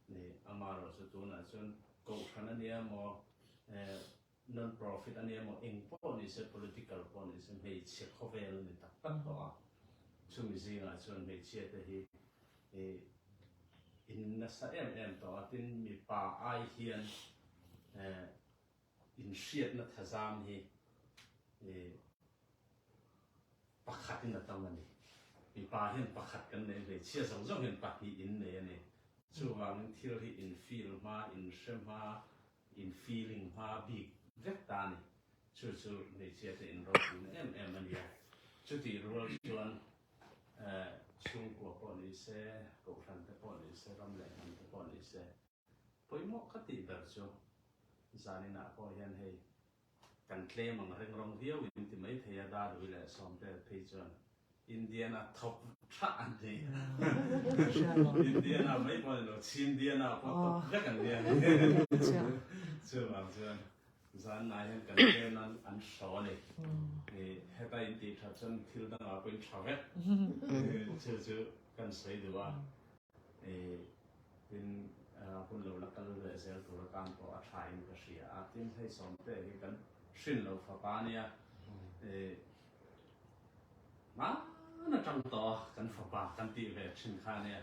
ni amaherawh chu tunah chuan kohhran ania maw non profit ania maw eng pawh ni se political pawh ni se hmeichhe khawvel a ni tak tak tawh a, chumi zingah chuan hmeichhia te hi in nasa em em tawh a, tin mipa ai hian inhriatna thazam hi pakhat in a tam a ni, mipa hian pakhat kan nei hmeichhia zawng zawng hian pahnih in nei a ni, chuvangin thil hi in feel hma in hre hma In feeling hma bik vek ta a ni. Chu chu hmeichhia te in ropuina em em a nia. Chutih rual chuan chhungkua pawh ni se, kohhran te pawh ni se, ram leh hnam te pawh ni se, pawimawh ka tih ber chu zaninah pawh hian hei kan tlem ang reng rawng viau in ti mai thei a, Dadui leh Sawmte phei chuan Indiana thawk tha an ni. Indiana mai pawh ni lo, Chindiana pawh thawk vek an ni a ni. Chuvang chuan zan nai hian kan pen an an hraw a ni. Heta in tih that chuan thil dangah pawh in tha vek. Chu chu kan sawi duh a. Tin hun lo la kal leh zel tur atan pawh a tha in ka hria a. Tin hei sawmte hi kan hrin lo fapa a nia. Hmaan atang tawh a kan fapa kan tih ve thin kha ania.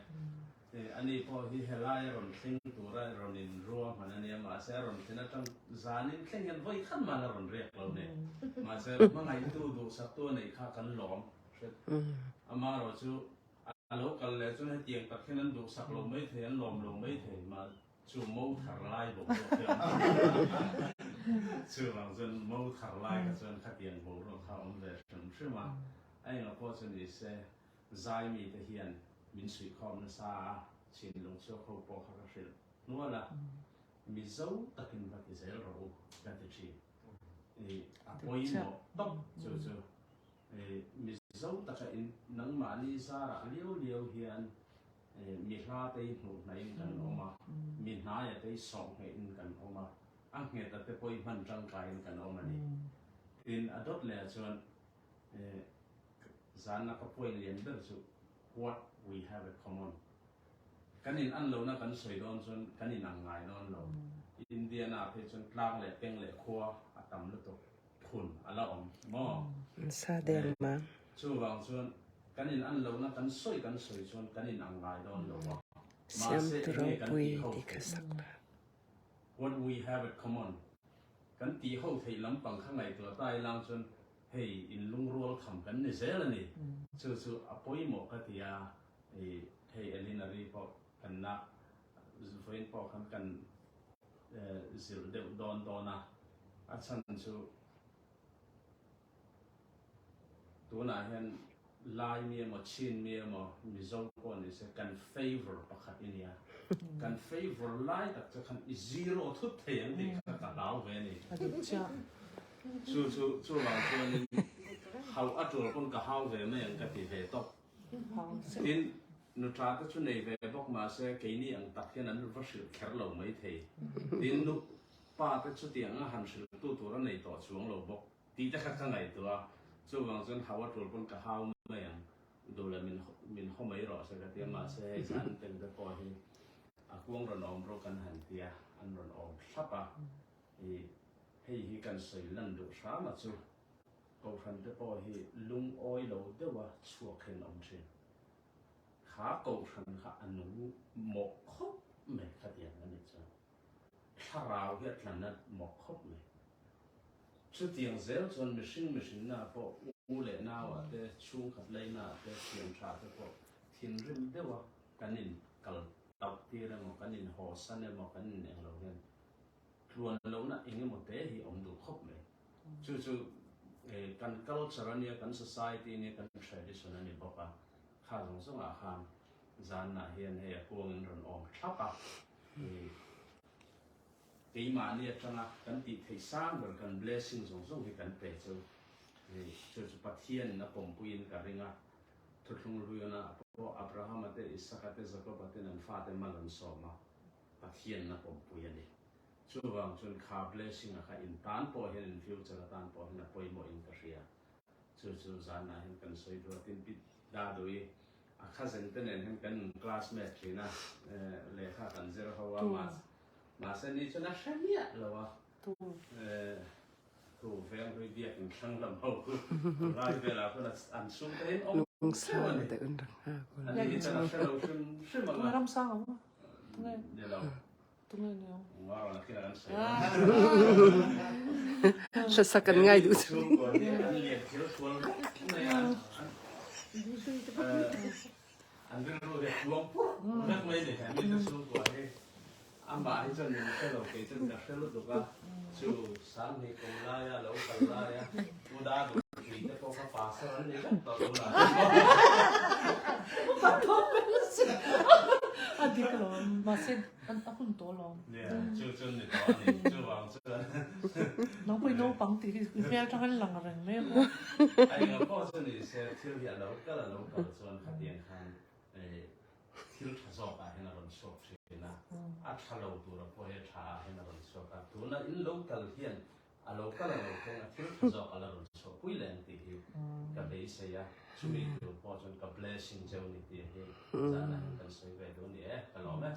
Ani pawh hi helai a rawn thleng tura rawn in rua hman ania, mahse a rawn thlen atang zanin thleng hian vawi khat man a rawn riak lo nei. Mahse hmangaihtu duhsaktu a neih kha kan lawm hret. Amaherawhchu a lo kal leh chuan hetiang tak hian an duhsak lo maithei, an lawm lo maithei. Chu mo thar lai boruak hian chuvang chuan mo thar lai kha chuan khatiang boruak kha a awm ve hrim hrim a, a engah pawh chu ni se zai mite hian min suihkhawm nasa a, Chinlung chhuak ho pawh kha ka hrilh hnual a, Mizo takin va ti zel rawh u ka ti thin. I a pawimawh tawp chu chu i Mizo taka in nangmahni zarah liau liau hian Mi hla te hi hmuh hnaihin kan awm a, mi hnaia te hi sawh nghehin kan awm a, a ngheta te pawh hi hman tangkaiin kan awm a ni. Tin, a dawt lehah chuan zanna ka point lian ber chu what we have a common. Kan in an lohna kan sawi dawn chuan kan in ang ngai dawn lo. Indiana ah phei chuan tlang leh peng leh khua a tam lutuk. phun a la awm maw? Sa deng mang. Chuvang chuan kan in an lohna kan sawi kan sawi chuan kan in ang ngai dawn lo a. Siam Mahse tu enge kan ropui tih ho ti kha theih? sak la. What we have at common. Kan tih ho theih lampang kha ngaihtuah ta ilang chuan hei in lungrual tham kan ni zel a ni. Chu chu a pawimawh ka ti a, hei Elinari pawh kan na vawiin pawh khan kan zilh deuh dawn dawn a, a chhan chu Tunah hian Lai mi emaw Chin mi emaw Mizo pawh ni se kan favour pakhat i nia. Kan favour lai tak chu khan i zero thut thei ang tih kha ka hlau ve a ni. Chu chu chuvang chuanin hauh a tul pawn ka hau ve mai ang ka ti ve tawp. Tin, nuṭa te chu nei ve bawk mahse keini ang tak hian an va hrilh kher lo maithei. Tin, nu pa te chutiang a han hrilhtu tur a nei tawh chuang lo bawk. Tih te kha ka ngaihtuah a, chuvang chuan hau a tul pawn ka hau mai ang, duh leh min min haw mai rawh se ka ti a, mahse hei zan teng te pawh hi a kuang rawn awm rawh kan han ti a, an rawn awm thlap a, ih hei hi kan sawi lan duh hram a chu Kohhran te pawh hi lungawi lo deuh a chhuak hian awm thin, kha Kohhran kha a nung mawh khawp mai khatiang a nih chuan. Thlarau hi a tla nat mawk khawp mai. Chutiang zel chuan mihring mihrinna pawh u leh nauah te, chhungkhat leinaah te, thiamtha te pawh thinrim deuha kan in kal tauh tir emaw, kan in hawsan emaw, kan in englo hian tluan lohna eng emaw te hi awm duh khawp mai. Chu chu kan culture a nia, kan society a nia, kan tradition a ni bawk a, kha zawng zawngah khan zanah hian hei a kuangin rawn awm thlap a. Keimahni atanga kan tih theih sang ber kan blessing zawng zawng hi kan pe chu chu chu Pathianin a pawmpuiin ka ring a, Thuthlung Hluiana pawh Abrahama te, Isaka te, Jakoba ten an fate mal an sawm a, Pathianin a pawmpui a ni. Chuvang chuan kha blessing a kha in tan pawh hian in future atan pawh hian a pawimawhin ka hria. Chu chu zanah hian kan sawi duh a, tin Pi Dadui a cousin te nen hian kan in classmate thin a, lehkha kan zir ho a, mahse ni chuan a hre miah lo a, thu veng hlui biak in thlang lam ho khu rai velah khuan an sum te in awm theuh a ni, ani hi chuan a hre lo hrim hrim ang a. Ni lo. Hlasa kan ngai duh cu. A dik alawm, mahse an a hun tawh alawm. Chu chu ni tawh a ni, chuvang chuan. Nang pawh i naupang tih hi i hmel atang in lang reng mai a maw. A enga pawh chu ni se thil hi a lo kal a lo kal chuan khatiang khan thil tha zawk ah hian a rawn chhuak thin a, a tha lo tura pawh hi a tha ah hian a rawn chhuak a, tuna in lo kal hian A lo kal a lo thleng a, thil tha zawk a la rawn chhuahpui leh ang tih hi ka beisei a, chumi tur pawh chuan ka blessing cheu ni tih hi zanah hian kan sawi ve duh a ni e, ka lawm e.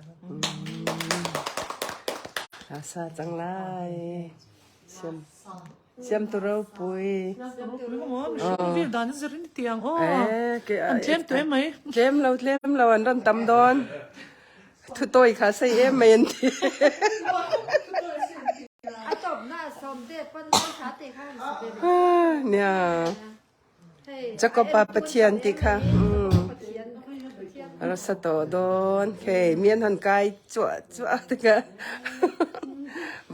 Hla sa cang lai. Siam siam tu ropui. Mihring dan zir in tiang aw. An tlem tu em mai. Tlem lo tlem lo an ran tam dawn. Thutawi kha sei em mai an ti. A tawpna sawmte pawn hla te kha han sa ve rawh. Nia. Jacob-a Pathian tih kha. A ra sa tawh dawn. Hei mian han kai chuah chuah te kha.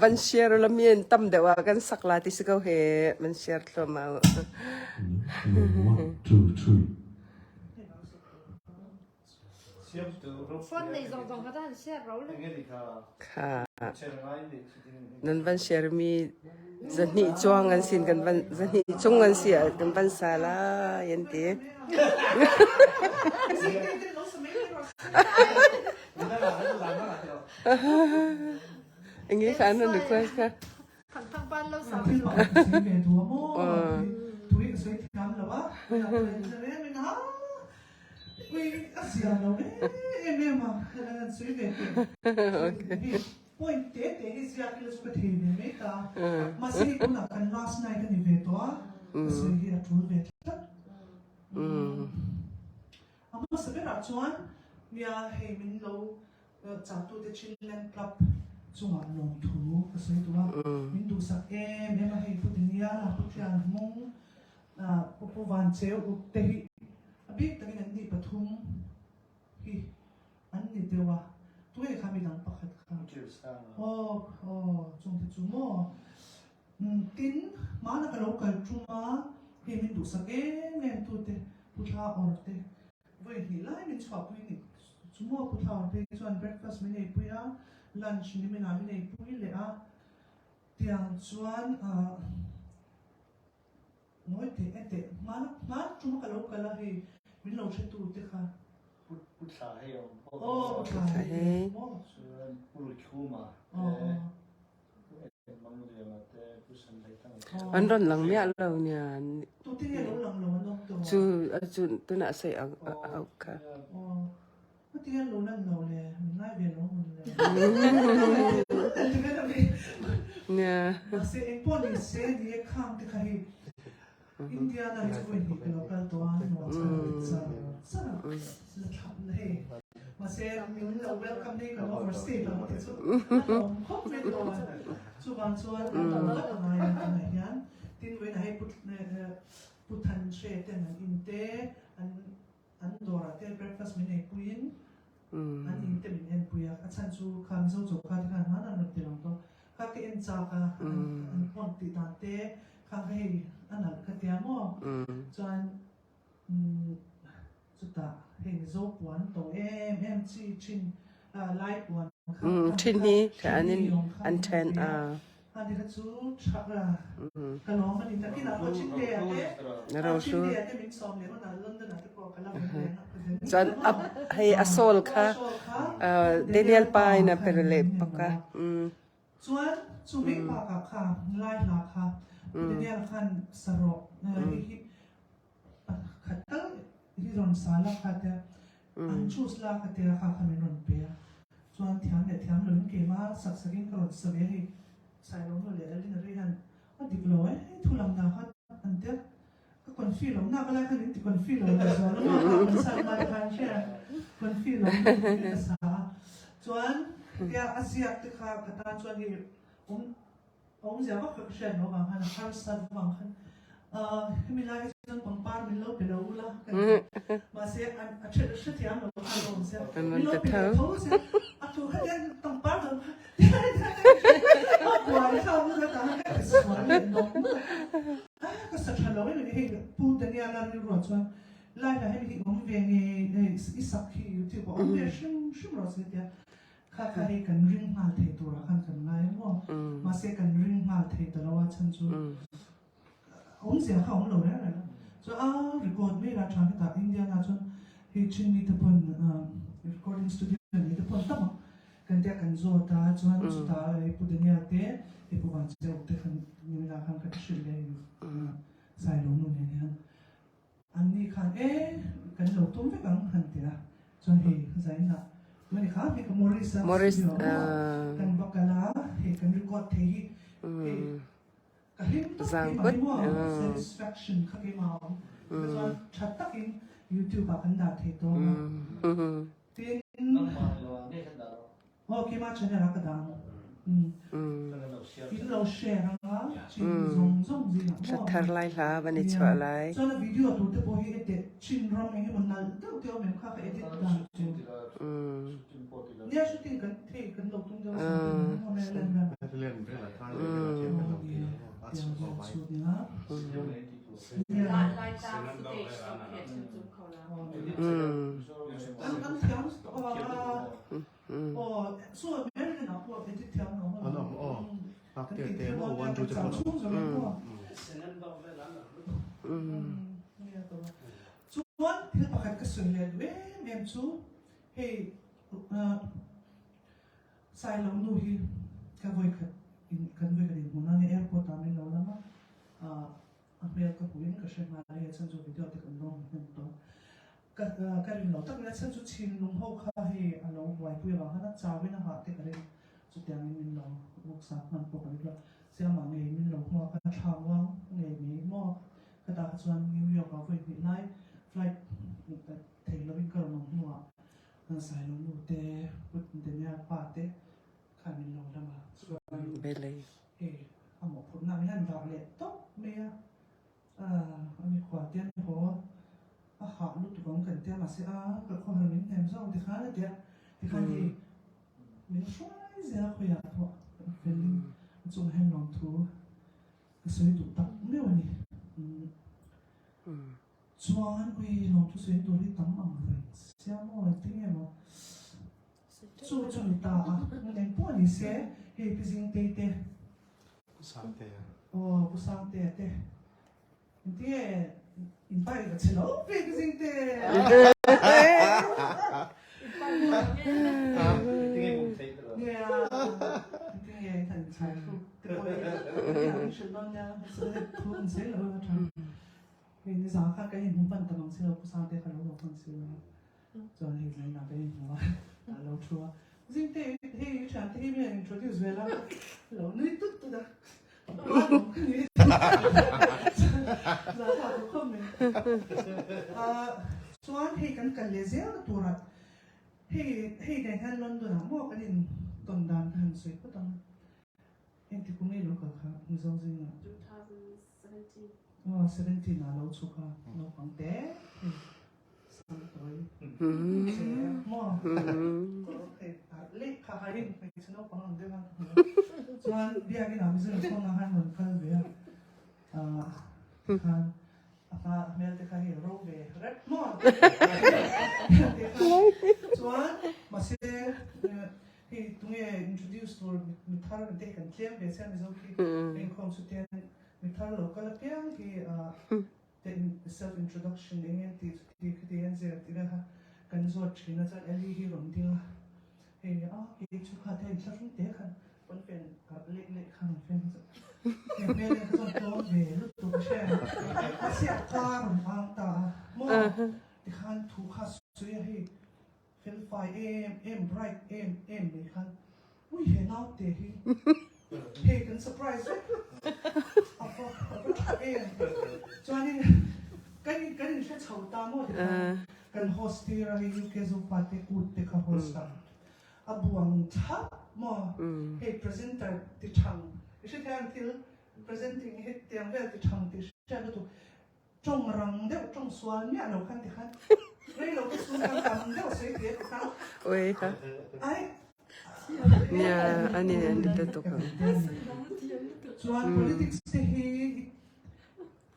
Van share ula mian tam deuh ah kan sak la ti si ko he. Van share thluahmah u. One, two, three. Phone nei zong zong kha han share ro le. Kha nan van share mi zahnih chuang an sin kan van zahnih chung an si ah kan van sa lai an ti. Ngi kha an request kha. Thangthang pan lo sa. Ui a zia lo em em a an sawi ve teh point te te hi ziak ila chu ka thei ve mai ta mahse hei tunah kan last night a ni ve tawh a ka sawi hi a tul ve tlat a hmasa berah chuan nia hei min lo chahtute Chinland Club chungah lawmthu ka sawi duh a min duhsak em em a hei pu Daniel-a pu Thianhmung Pu Pu Vancheu uk te hi a bik takin an ni pathum hi an ni deuh a, tunge kha midang pakhat kha? Aw aw chung te chu maw? Tin, hmana ka lo kal tum a, Hei min duhsak em em tu te Pu Thla Awr te vawi hnih lai min chhuahpui ni chu maw Pu Thla Awr phei chuan breakfast min eipui a, lunch niminah min eipui leh a, tiang chuan ah ngawi teh e teh hman hman tuma ka lo kal a hei min lo hre tu te kha. Pu Thla hei a awm pawh. Aw Pu Thla hei. Chuan Pu Ruikhuma te. An rawn lang miah lo nia. Chu chu tunah sawi ang au kha. Nia. Thin hi an in an then a. Rohlu. Chuan a hei a sawl kha Daniel pa in a per leh bawk a. Chuan chu mai bakah kha lai hla kha Daniel khan sa rawh hei hi pakhat tal hi rawn sa la kha tia an choose la kha tia kha kha min rawn pe a chuan thiam leh thiam loin keimah sak sakin ka rawn sa ve a hei Sailawmnu leh Alina rei hian a dik lo e hei thu lam dah kha an tia Ka confi lo nak lai khan in ti confi lo leh zual a maw ka sa lai khan hria confi lo ka sa a chuan tia a ziak te kha ka tan chuan hei awm awmzia vak kha ka hriat loh avang khan a harsa vang khan hemi lai hi chuan pangpar min lo pe lo ula ka ti mahse a hrethiam lo khan a awm sia min lo pe leh tho sia a thu kha tian pangpar lo kha Ka sa tha lo em em hei Pu Daniel a rilruah chuan Laila hemi hi awm ve nge i sak hi YouTube ah awm ve hrim hrim rawh se tia kha kha hei kan ring nghal thei turah khan kan ngai a maw mahse kan ring nghal thei ta lo a chhan chu awmzia kha awm lo reng reng a chuan a record mai la tha hetah Indiana chuan hei Chin mite pawn recording studio nei te pawn tam ang Kan tia kan zawt a, chuan chutah i Pu Daniel te, i Pu Vancheu te khan nimina khan ka hrilh leh i Sailo nu nen hian an ni khan e kan lo tum vek ang han ti a, chuan hei Zaina tuni kha hei ka Morris a studio a kan va kal a, hei kan record thei hi hei ka hlim tak keimah hi maw satisfaction kha keimah a awm, chuan tha takin YouTube ah kan dah thei tawng a. Tin, aw keimah channel a ka dah ang. In lo share anga chin zawng zawng zingah maw. Thla thar lai hla van i chhuah lai. Chuan a video tur te pawh hi hete chin ram eng emaw nalh deuh te awm em kha ka edit dan tur. Nia shooting kan thei kan lo tum deuh a san te nen emaw Lai tlang footage lo phet chu tum kho la. An awm aw hak te te maw one two te pawh an awm. Chuan thil pakhat ka sawi leh duh em em chu hei Sailo nu hi ka vawikhat in kan vawikhat inhmuhna nia airport ah min lo lam a A hmel ka hmuh in ka hre nghal a, hei chhan chu video te kan lawm hnem tawh. Ka ka rin lo tak mai a chhan chu chhinlung ho kha hei a lo buaipui avang khan a chau in a hah te ka ring. Chutiang in min lo ruksak hman pawh ka ring lo. Siamah ngei min lo hmuak a, thla muang ngei mai maw. Ka tah kha chuan New York ah vawi hnih lai flight thei lo in ka rawn awm hnuah Sailo nu te, Pu Daniel pa te khan min lo lam a. Chuan Hei a mawhphurhna ang hian dah leh tawp mai a, a mikhual te an haw a hah lutuk ang kan tia mahse a ka khawhar min hnem zawk tikhan a tia tikhan hei min hruai zel a khawiah pawh fel in a chungah hian lawmthu ka sawi duh tak meuh a ni. Chuan ui lawmthu sawi tur hi tam ang reng sia maw engtin nge maw chu chu ni ta a eng pawh ni se hei Pi Zingtei te Pu Sangtea aw Pu Sangtea te engtin nge in pa i va che lo ve Pi Zingte Nia engtin nge in han chhai thluk te pawh hi an hrilh dawn nia thu an sawi lo a tha. Hei nizan khan kan inhmu hman ta mang si lo, Pu Sangte kha lo haw hman si lo a, chuan hei zainah kan inhmu a, a lo thu a, Zingte hei i thiante hi mi an introduce vel a, a lo nui tut tut a, a lawm ka ni zah thlak duh khawp mai. Chuan hei kan kal leh zel na turah hei hei nen hian London ah maw kan intawn dan ka han sawi phawt ang a. Engti kum nge lo kal kha Mizo zingah? 2017. Aw 17 ah lo chhuk a naupang te hei sam tawi che maw hei leh kha hain hmeichhe naupang ang deuh a chuan biakin ah Mizo inkhawmna khan rawn kal ve a ah khan a hma hmel te kha hei ro ve rep maw chuan mahse Hei tunge introduce tur mi thar te hi kan tlem ve chiang Mizo khi ka inkhawm chu ten mi thar lo kal apiang hi te self introduction eng eng tih chu ti khiti an zir tih vel kha kan zawt thin a chuan Ellie hi rawn ding a hei a kei chu kha te inthlahrung te khan pawnfen leh leh khan rawn fen chu hei hmel en kha chuan tlawm ve lutuk a hre a siak kar rawn ang ta a maw tikhan thu kha sawi a hei Felfai em em bright em em mai khan ui he naute hi hei kan surprise vek a va a va tha em chuanin kan in kan inhre chho ta maw tikhan kan host tir a hei UK Zofa te kut te kha host a a buang thlap maw hei presenter ti thang i hre thei ang thil presenting hi tiang vel ti thang tih hriat lutuk Tawng rang deuh tawng sual miah lo khan tikhan rei lo te chhung khan tam deuh sawi teh ti khan Oi kha. Ai Nia ani ani te tuk ang. Chuan politics te hi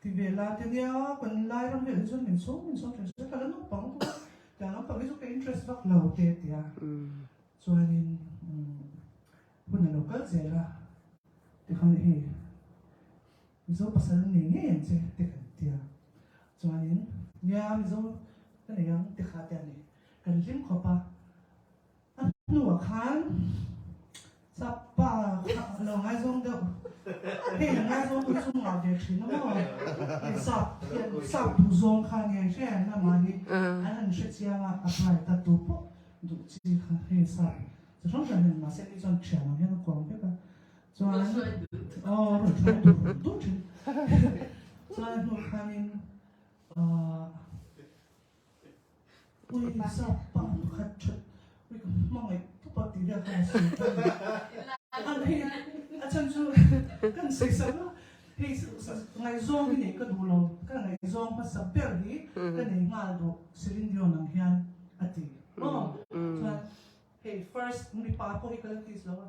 ti ve la te nia kan lai ram vel hi chuan min sawm min sawm thin se ka la naupang bawk a tiang lampang hi chu ka interest vak lo te tia chuanin hun a lo kal zel a tikhan hei Mizo pasal nei ngei ang che te kan tia. Chuanin, nia Mizo ka nei ang ti kha te a ni. Kan hlim khawp a. A hnuah khan Sapa kha a lo ngaizawng deuh. Hei a ngaizawng tu chu ngah ve thin a maw? Hei sap hian sap duh zawng kha nia i hre em a mahni an han hre chiang a, a bright a tu pawh duh chi kha hei sap chi hrang hrang hian mahse ni chuan thian ang hian a kuang vek a. Chuan aw rawn hruai dur dur thin. Chuan a hnu khanin ah ui sap pa pakhat that ui ka hmangaih tawp a tih vel khan a sawi ta a ni. An hei a chhan chu kan sawi sak a hei ngaihzawng hi neih ka duh lo ka ngaihzawng hmasa ber hi ka nei nghal duh Celine Dion ang hian a ti maw chuan hei first mipa pawh hi ka la kiss lo a.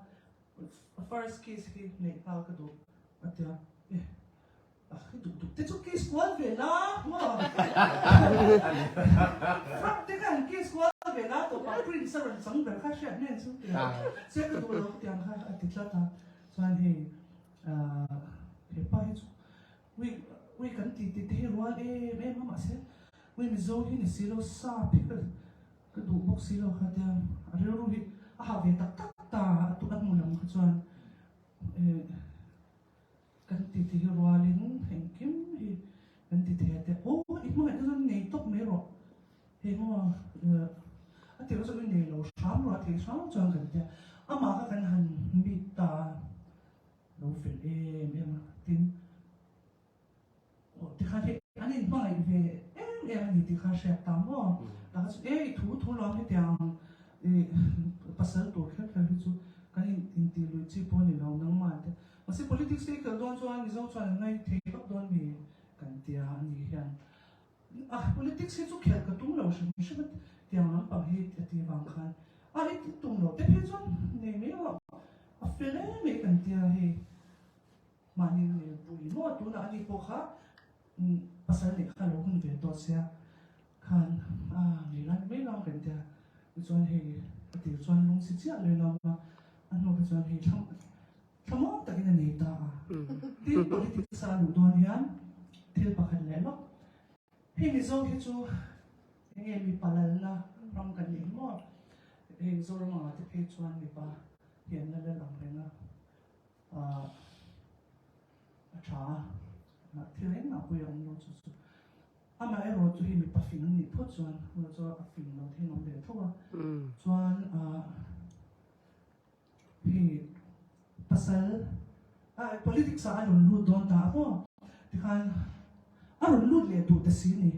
First kiss hi neih nghal ka duh a tia eh a hi duk duk te chu kiss kual ve la maw frak te khan kiss kual ve la tawpah prince a rawn chang ber kha hriat nen chu tia che ka duh lo tiang kha a ti tlat a chuan hei ah hepa hi chu ui ui kan ti ti te hi rual em em a mahse ui mizo hi ni si lo sap hi ka Ka duh bawk si lo kha tia a rilru hi a hah ve tak tak ta a tu a hmu lam kha chuan eh kan ti ti hi rualin engkim hi kan ti thei a tia aw i hmangaih te chuan nei tawp mai rawh hei maw eh a tirh chu i nei lo hram rawh a thei hram chuan kan tia amah kha kan han meet ta a lo fel em em a tin Aw tikhan hei an inhmangaih ve em em a ni tih kha hriat ta maw? Tah kha chu e i thu thu lawm hetiang i pasal tur kher kher hi chu kan in intih lui chi pawh a ni lo nangmah te. Mahse politics te hi kal dawn chuan Mizo chuan an ngaih thei vak dawn mi kan tia a ni hian a politics hi chu khelh ka tum lo hrim hrim a tiang lampang hi a ti vang khan a i tum lo te phei chuan nei mai rawh a fel em mai kan tia hei. Mahni nel pui maw tunah ani pawh kha Pasal nih kha lo hun ve tawh sia khan a nei lai mai lo kan tia tichuan hei a tir chuan lung si chiah lo in a awm a, a hnu kha chuan hei thlam thlamuang takin a nei ta a. Tin politics a luh dawn hian thil pakhat leh lawk hei Mizo hi chu enge mipa lalna ram kan nih hi maw hei Mizoram anga te phei chuan mipa hian la lal ang reng a. A tha a, thil engmah pawh i awm lo chu chu. Amaherawh chu hei mipa fing an nih phawt chuan hmun chu a fing lo thei an awm ve tho a. Chuan hei pasal politics ah a rawn lut dawn ta a maw tikhan a rawn lut leh duh ta si ni.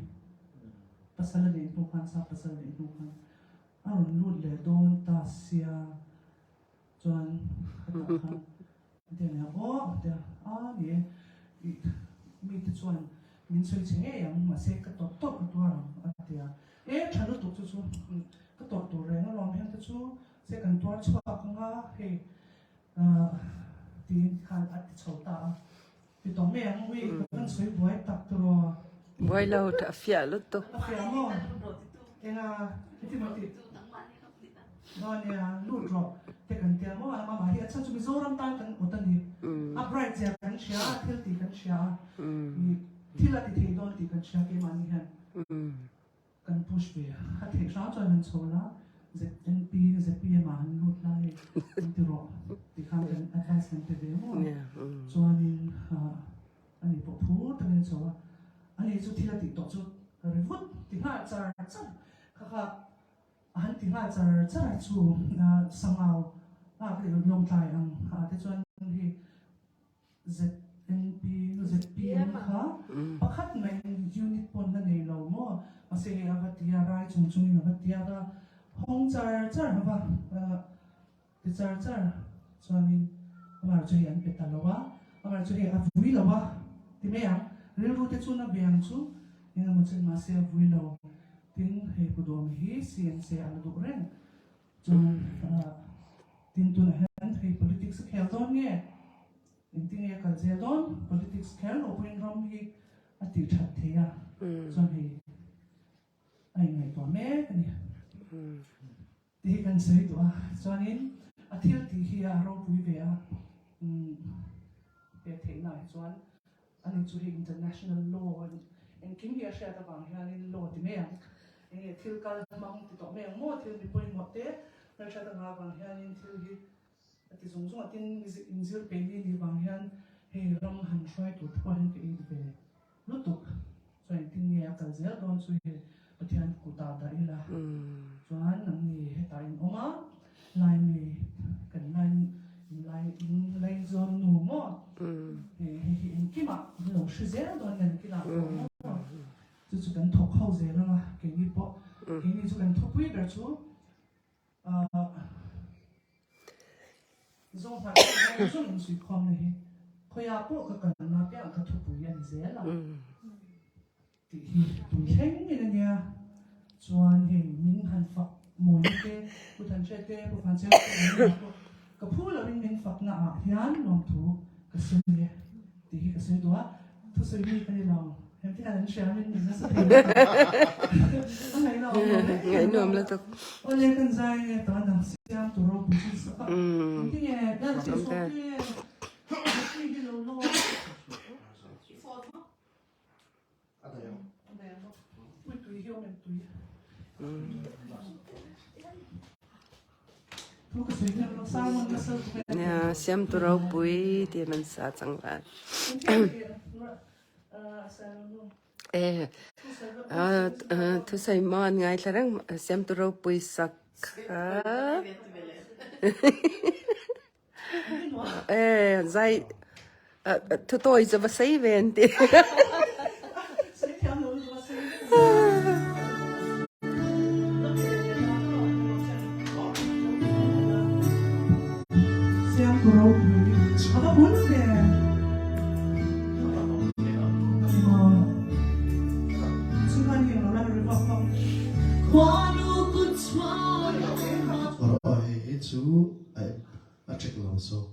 Pasal a neih hnu khan sap pasal a neih hnu khan a rawn lut leh dawn ta sia. Chuan hetah khan a ti ania aw a ti a, a ni e, ih mite chuan min sawi che ngei ang mahse ka tawrh tawrh ka tuar ang a ti a, e tha lutuk chu chu ka tawrh tur reng alawm heng te chu se kan tuar chhuak ang a hei ah tiin khan a ti chho ta a, ti tawh mai ang ui ka van sawi buai tak turaw. Buai lo a fiah lutuk. A fiah maw? Enga heti maw tih. Aw nia, lut rawh te kan tia maw a, amah hi a chhan chu Mizoram tan kan awt a ni. A bright zia kan hria a, thil tih kan hria a, thil a ti thei dawn tih kan hria keimahni hian kan push ve a. A theih hram chuan han chho la, ZNP, ZPM ah han lut la hei kan ti rawh tih khan kan advice kan pe ve maw a. Chuanin ani pawh phur takin a chho a, ani chu thil a tih tawh chu ri vut ti nghal char char kha kha. A han ti nghal char char a, chu Sangau a ka lawngtlai ang a te chuan hei ZNP ZPM kha pakhat mai unit pawn la nei lo maw mahse hei a va ti a rai chung chungin a va ti a ka hawng char char a va ti char char chuanin amah chu hei an pe ta lo a amah chu hei a vui lo a ti mai ang rilru te chu na ve ang chu engemaw chen mahse a vui lo. Tin, hei Pu Dawmi hi CNC a la duh reng chuan tin tunah hian hei politics a khel dawn nge? Engtin nge a kal zel dawn? Politics kher lo pawhin ram hi a tih that thei a, chuan hei a inngaihtuah mek a ni. Tih hi kan sawi duh a, chuanin a thil tih hi a ropui ve a, he theihna ah hi chuan ani chu hei international law engkim hi a hriat avang hianin law ti mai ang, enge thil kal hmang ti tawh mai ang maw, thil mi pawimawh te hmelhriat anga avang hianin thil hi a ti zung zung a, tin inzir pe mi nih vang hian hei ram han hruai tur te pawh hian ka it ve. Lutuk chuan engtin nge a kal zel dawn chu hi Pathian kutah dah ila chuan nangni hetah in awm a, Laimi kan lain lai in laizawn nu maw hei hi engkimah in lo hre zel dawn nen kinah pawh maw chu chu kan thawk ho zel ang a keini pawh keini chu kan thupui ber chu Zawnghnah zawng zawng insuikhawmna hi khawiah pawh ka kalna piang ka thupui a ni zel a tih hi tun thleng in a nia. Chuan hei min han fak mawina te, Pu Thanhre te, Pu Vancheu te an nia pawh ka phu loin min fakna ah hian lawmthu ka sawi e tih hi ka sawi duh a. Thusawi mi ka ni lo. Hemti khan an hria min min nasa thei lo. A ngaihna awm lo mai. Ngaihnuam lutuk. Awle kan zai nge ta nang siam tur ropui chu sak a. Engti nge dan che sawk nge Mipui hi lo lo. I phone maw? A daih ang. A daih ang. Pui tui hi awm em tui. Siamtu ropui ti an sa cang lai. Eh, thusai maw an ngaithla reng siamtu ropui sak kha. Eh, zai thutawi chu va sei ve an ti. Hei hi chu a check lo zawk.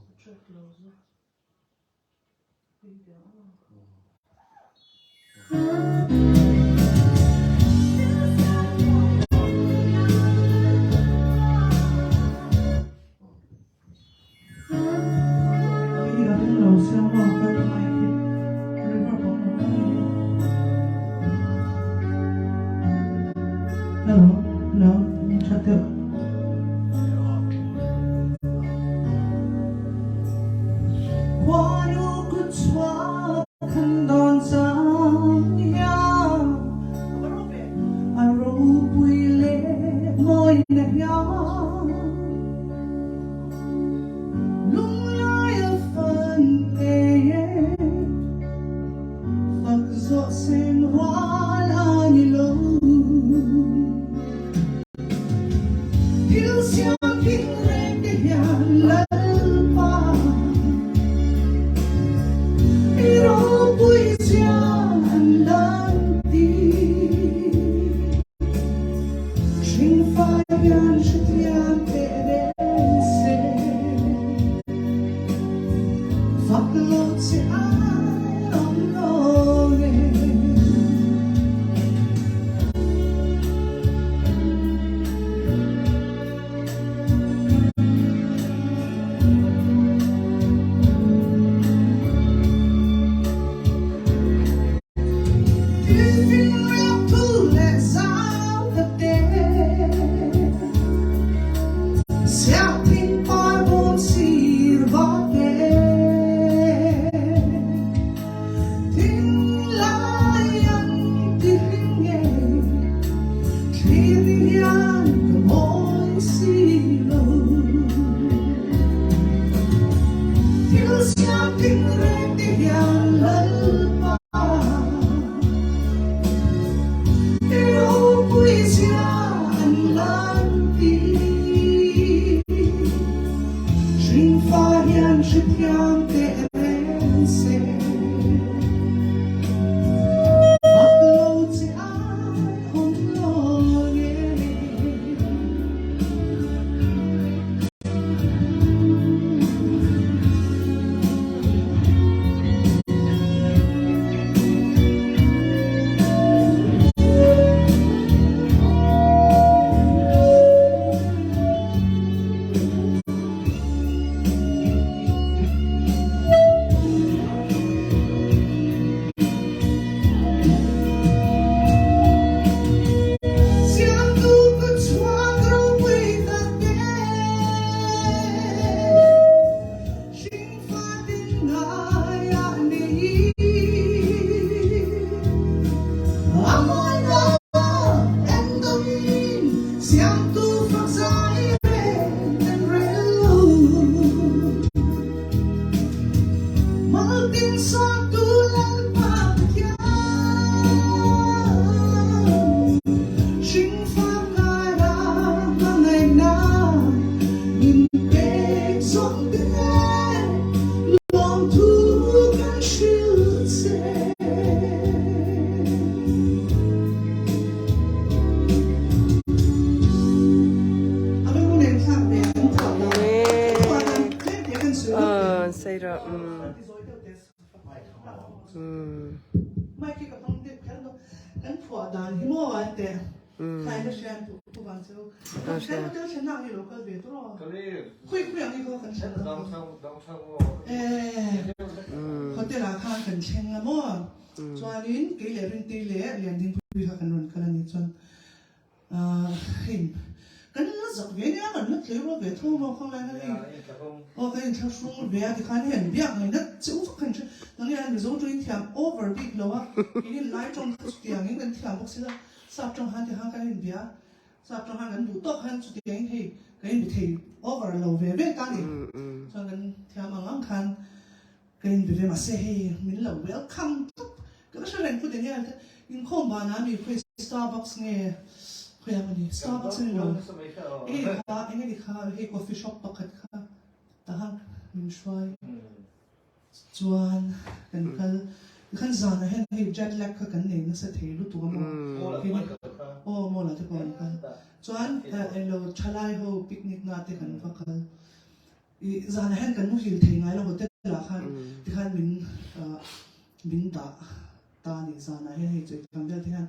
ta a ni. Zanah hian hei chu kan vel te hian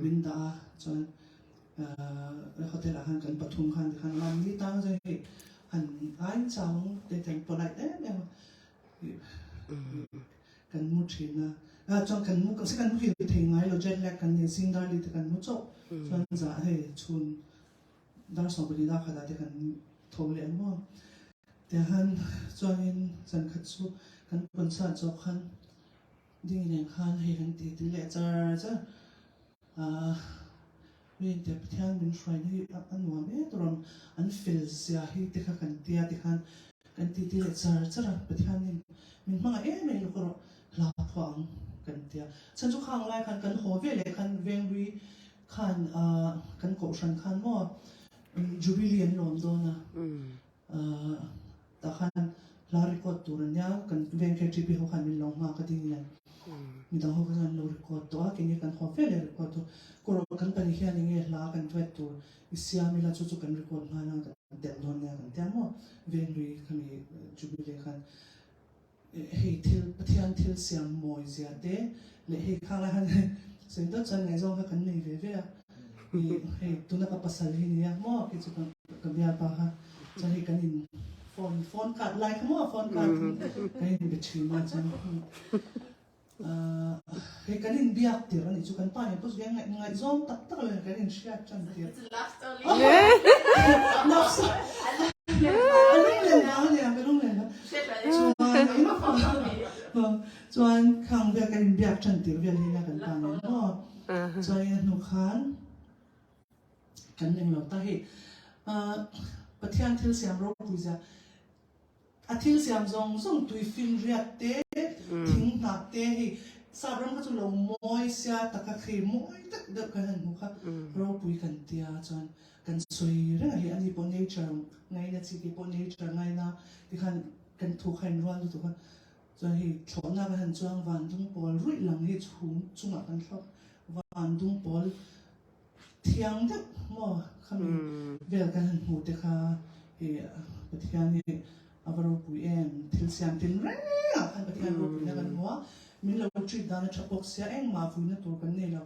min dah a, chuan hotel ah khan kan pathum khan tikhan mahni tang chuan hei han ain chau te kan polite em em a, kan mu thin a, ah chuan kan mu kan muhil thei ngai lo jet lag kan nei zing dar li te kan mu chauh chuan zah hei chhun dar 14 dar khatah te kan tho leh ang maw tianghan chuanin zan khat chu kan concert zawk khan ding nen khan hei kan ti ti leh char char ah mi te Pathian min hruai na hi a nuam em tur ang an fel zia hi te kha kan tia tikhan kan ti ti leh char char a Pathian in min hmangaih em em lawk erawh hla phuah ang kan tia chhan chu khang lai khan kan haw ve leh khan Venglui khan ah kan kohhran khan maw Jubilee an lawm dawn a ah tah khan hla record tur a nia kan veng KTP ho khan min lo nghak a ding nen midang ho khan an lo record tawh a keini kan haw vel e record tu kawrawh kan pahnih hian enge hla kan duet tur i siam ila chu chu kan record nghal ang kan tel dawn nia kan tia maw Venglui khami Jubilee khan hei thil Pathian thil siam mawi zia te leh hei khang lai khan sawi dawt chuan ngaihzawng kha kan nei ve ve a ih hei tuna ka pasal hi nia maw khi chu ka bialpa kha chuan hei kan in phone phone card lai kha maw phone card kan in be thin a chuan hei kan in biak tir a nih chu kan pa nen pawh chu ngaihzawng tak tak lo kan in hriat tan tir love story a lunglen vang a nia ka lunglen vang chuan chuan khang vel kan in biak tan tir vel hi nia kan pa nen maw chuan in a hnu khan kan englo ta hei Pathian thil siam ropui zia A thil siam zawng zawng tui finriat te, thing hnah te hei sap ram kha chu lo mawi sia taka khi mawi deuh deuh kan han hmu kha ropui kan tia chuan kan sawi reng a hei ani pawh nature ngaina chi kei pawh nature ngaina tikhan kan thu kha inrual lutuk a chuan hei thlawhna kan han chuang van dung pawl ruih lang hi chhum chungah kan thlawk van dung pawl Thiang deuh maw khami vel kan han hmuh te kha i Pathian hi a va ropui em, thil siam tin reng ah khan Pathian ropuina kan hmu a, min lo treat dan a tha bawk sia engmah vuina tur kan nei lo,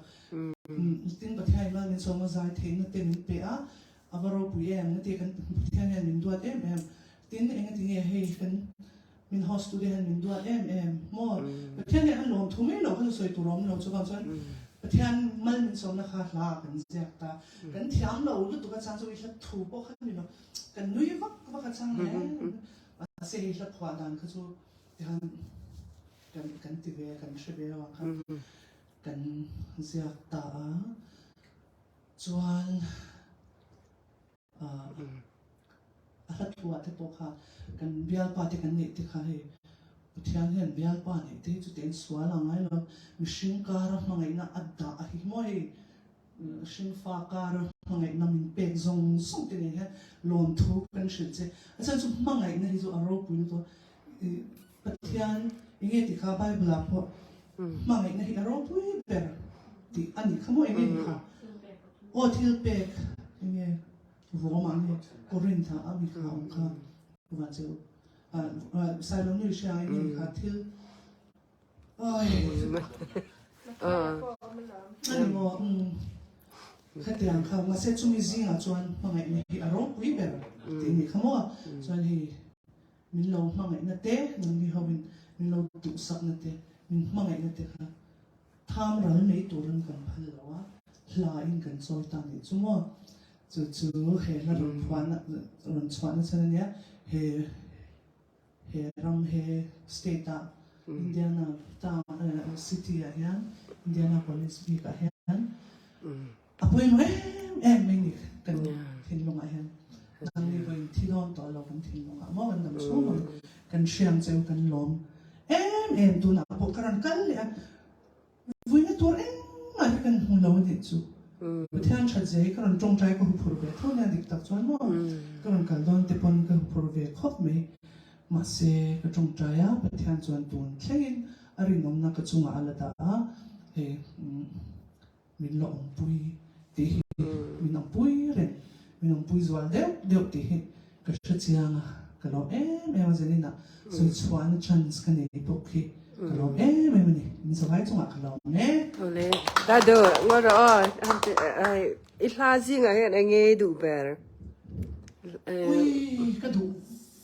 tin Pathian in mal min sawm a zai theihna te min pe a, a va ropui em na ti kan Pathian hian min duat em em, tin engati nge hei kan min host tu te hian min duat em em maw Pathian hian a lawm thu mai lo kha chu sawi tur a awm lo chuvang chuan Pathian mal min sawmna kha hla ah kan ziak ta kan thiam lo lutuk a chang chu i hla thu pawh kha ni lo kan nui vak vak a chang hle mahse hei hla phuah dan kha chu tihan kan kan ti ve kan hre ve lo ang kha kan ziak ta a chuan A hla thuah te pawh kha kan bialpa te kan neih te kha hei Pathian hian bialpa neih te hi chutiang sual a ngai lo, mihring kara hmangaihna a dah a hi maw hei hringfa kara hmangaihna min pek zawng zawng te nen hian lawmthu kan hrilh che. A chhan chu hmangaihna hi chu a ropui lutuk a, Pathian enge tih kha Bible ah pawh hmangaihna hi a ropui ber tih a nih kha maw enge ni kha? Aw thil pek enge Rome ah nge Corinth ah a mi kha awm kha van che u Sailo nui hria enge ni kha thil oi ani maw khatiang kha mahse chumi zingah chuan hmangaihna hi a ropui ber tih ni kha maw chuan hei min lo hmangaihna te nangni ho in min lo duhsakna te min hmangaihna te kha Tham ral mai turin kan phal lo a, hla in kan chawi ta nih chu maw? Chu chu he hla rawn phuahna, rawn chhuahna chhan a nia, he he ram he state ah Indiana town city ah hian Indianapolis bik ah hian a pawimawh em em mai ni kan thinlung ah hian nangni vawiin thi dawn tawh lo kan thinlung ah maw kan dam chhung ang Kan hriam cheu kan lawm em em tunah pawh ka rawn kal leh a, vuina tur engmah hi kan hmu lo a nih chu. Pathian that zia hi ka rawn tawngtai ka huphurh ve tho nia dik tak chuan maw ka rawn kal dawn te pawn ka huphurh ve khawp mai. Mahse ka tawngtai a, Pathian chuan tun thlengin a rinawmna ka chungah a la dah a, hei min la awmpui tih hi min awmpui reng, min awmpui zual deuh deuh tih hi ka hre chiang a, ka lawm em em a Zenina sawi chhuahna chance ka nei bawk hi. Ka lawm em em a ni. In zavai chungah ka lawm e. Awle. Dadu, ngaw rawh aw. Han ti ai i hla zingah hian eng nge i duh ber? Ui, ka duh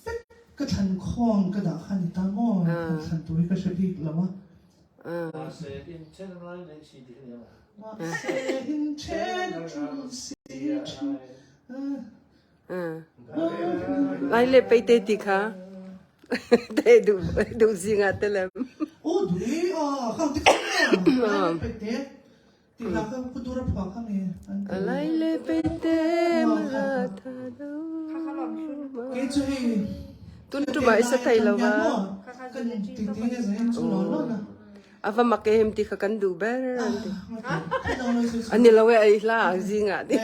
vek. Ka thlan khawm ka dah kha ni ta maw? Thlan tur hi ka hre bik lo a. Mahse in then ngai nei si tih a ni ang. Mahse in then tul si thin. Lai le pei te ti kha te duh duh zingah te lem. O duh e a khang te kha lai le pei te ti la kha ku dura phua kha me. Lai le pei te ma tha do. Ke chu hei Tun tu ma isa thei lo va. Kan ti ti ne zai chu lo lo na. Ava mak em ti kha kan duh ber an ti. Ani lo e ai hla ang zingah ti.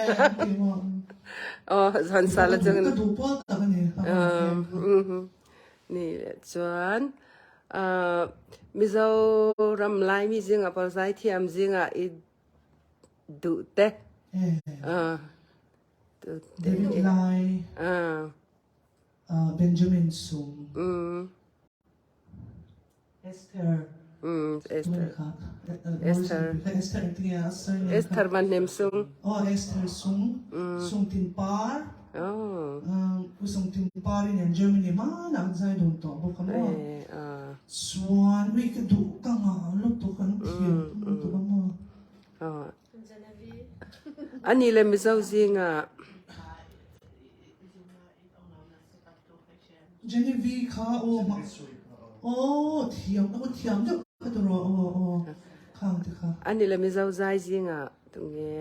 Oh zan sala chuan. Ka duh pawl tak ani. Ni le chuan Mizoram Laimi zingah pawh zaithiam zingah i duh te. David Lai. Benjamin Sum. Esther. Esther. Esther. Esther engtinge a surname kha? Esther Vanhnem Sung. Oh Esther Sung. Sung Tin Par. Oh. U Sung Tin Par in an Germany hmanah an zai dun tawh bawk a maw? Chuan ui ka duh ka ngah lutuk an thiam lutuk a maw? Oh. Ani le Mizo zingah. Genevieve kha aw mah aw thiam aw thiam deuh kha tu rawh aw aw khang te kha. Ani le Mizo zai zingah tunge.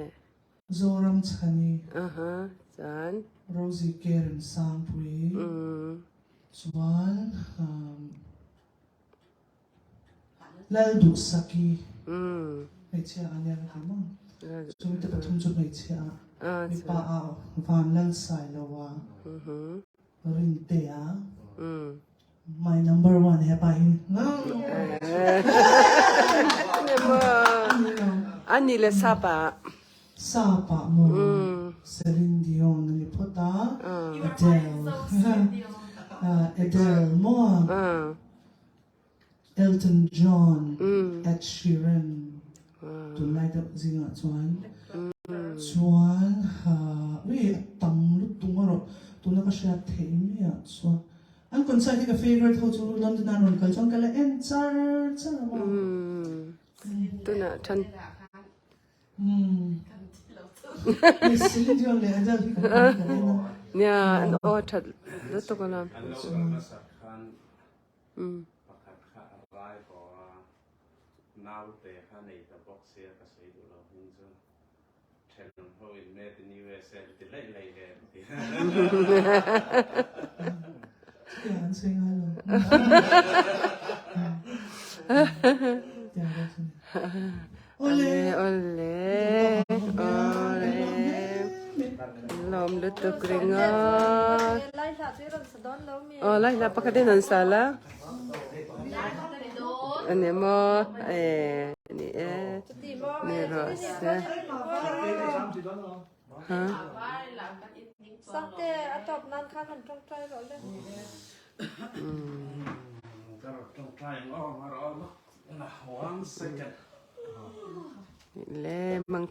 Zoram Chhani. Aha chuan. Rosie Karen Sangpui. Chuan Lalduhsaki hmeichhia a nia ka ti maw? Chu te pathum chu hmeichhia a mipa a Van Lalsailoa Rintea my number one hepa hi Ani le sapa Sapa maw Celine Dion ani phawt a Adele Adele maw Elton John, Ed Sheeran tunlai deuh zingah chuan chuan ui a tam lutuk erawh tuna ka hriat theih miah chuan an concert hi ka favourite ho chu London ah an rawn kal chuan ka la en char char a maw. Tunah than. Celine Dion leh Adele hi kan en a. Nia an aw that lutuk alawm. An lo kal hmasak khan Pakhat kha a rai haw a, naute kha nei ta bawk sia ka sawi duh lo hming chu thenawm ho in made in USA an ti laih laih ve an ti. Chutiang an sawi ngai lo. Ole ole ole lawm lutuk ringawt. Aw lai hla pakhat in an sa la. Ani maw eh ni e ni rawh se. Ha. Sakte a tawp nan khan han tawngtai rawh le. Ka rawh tawngtai ang aw, one second. Le mang.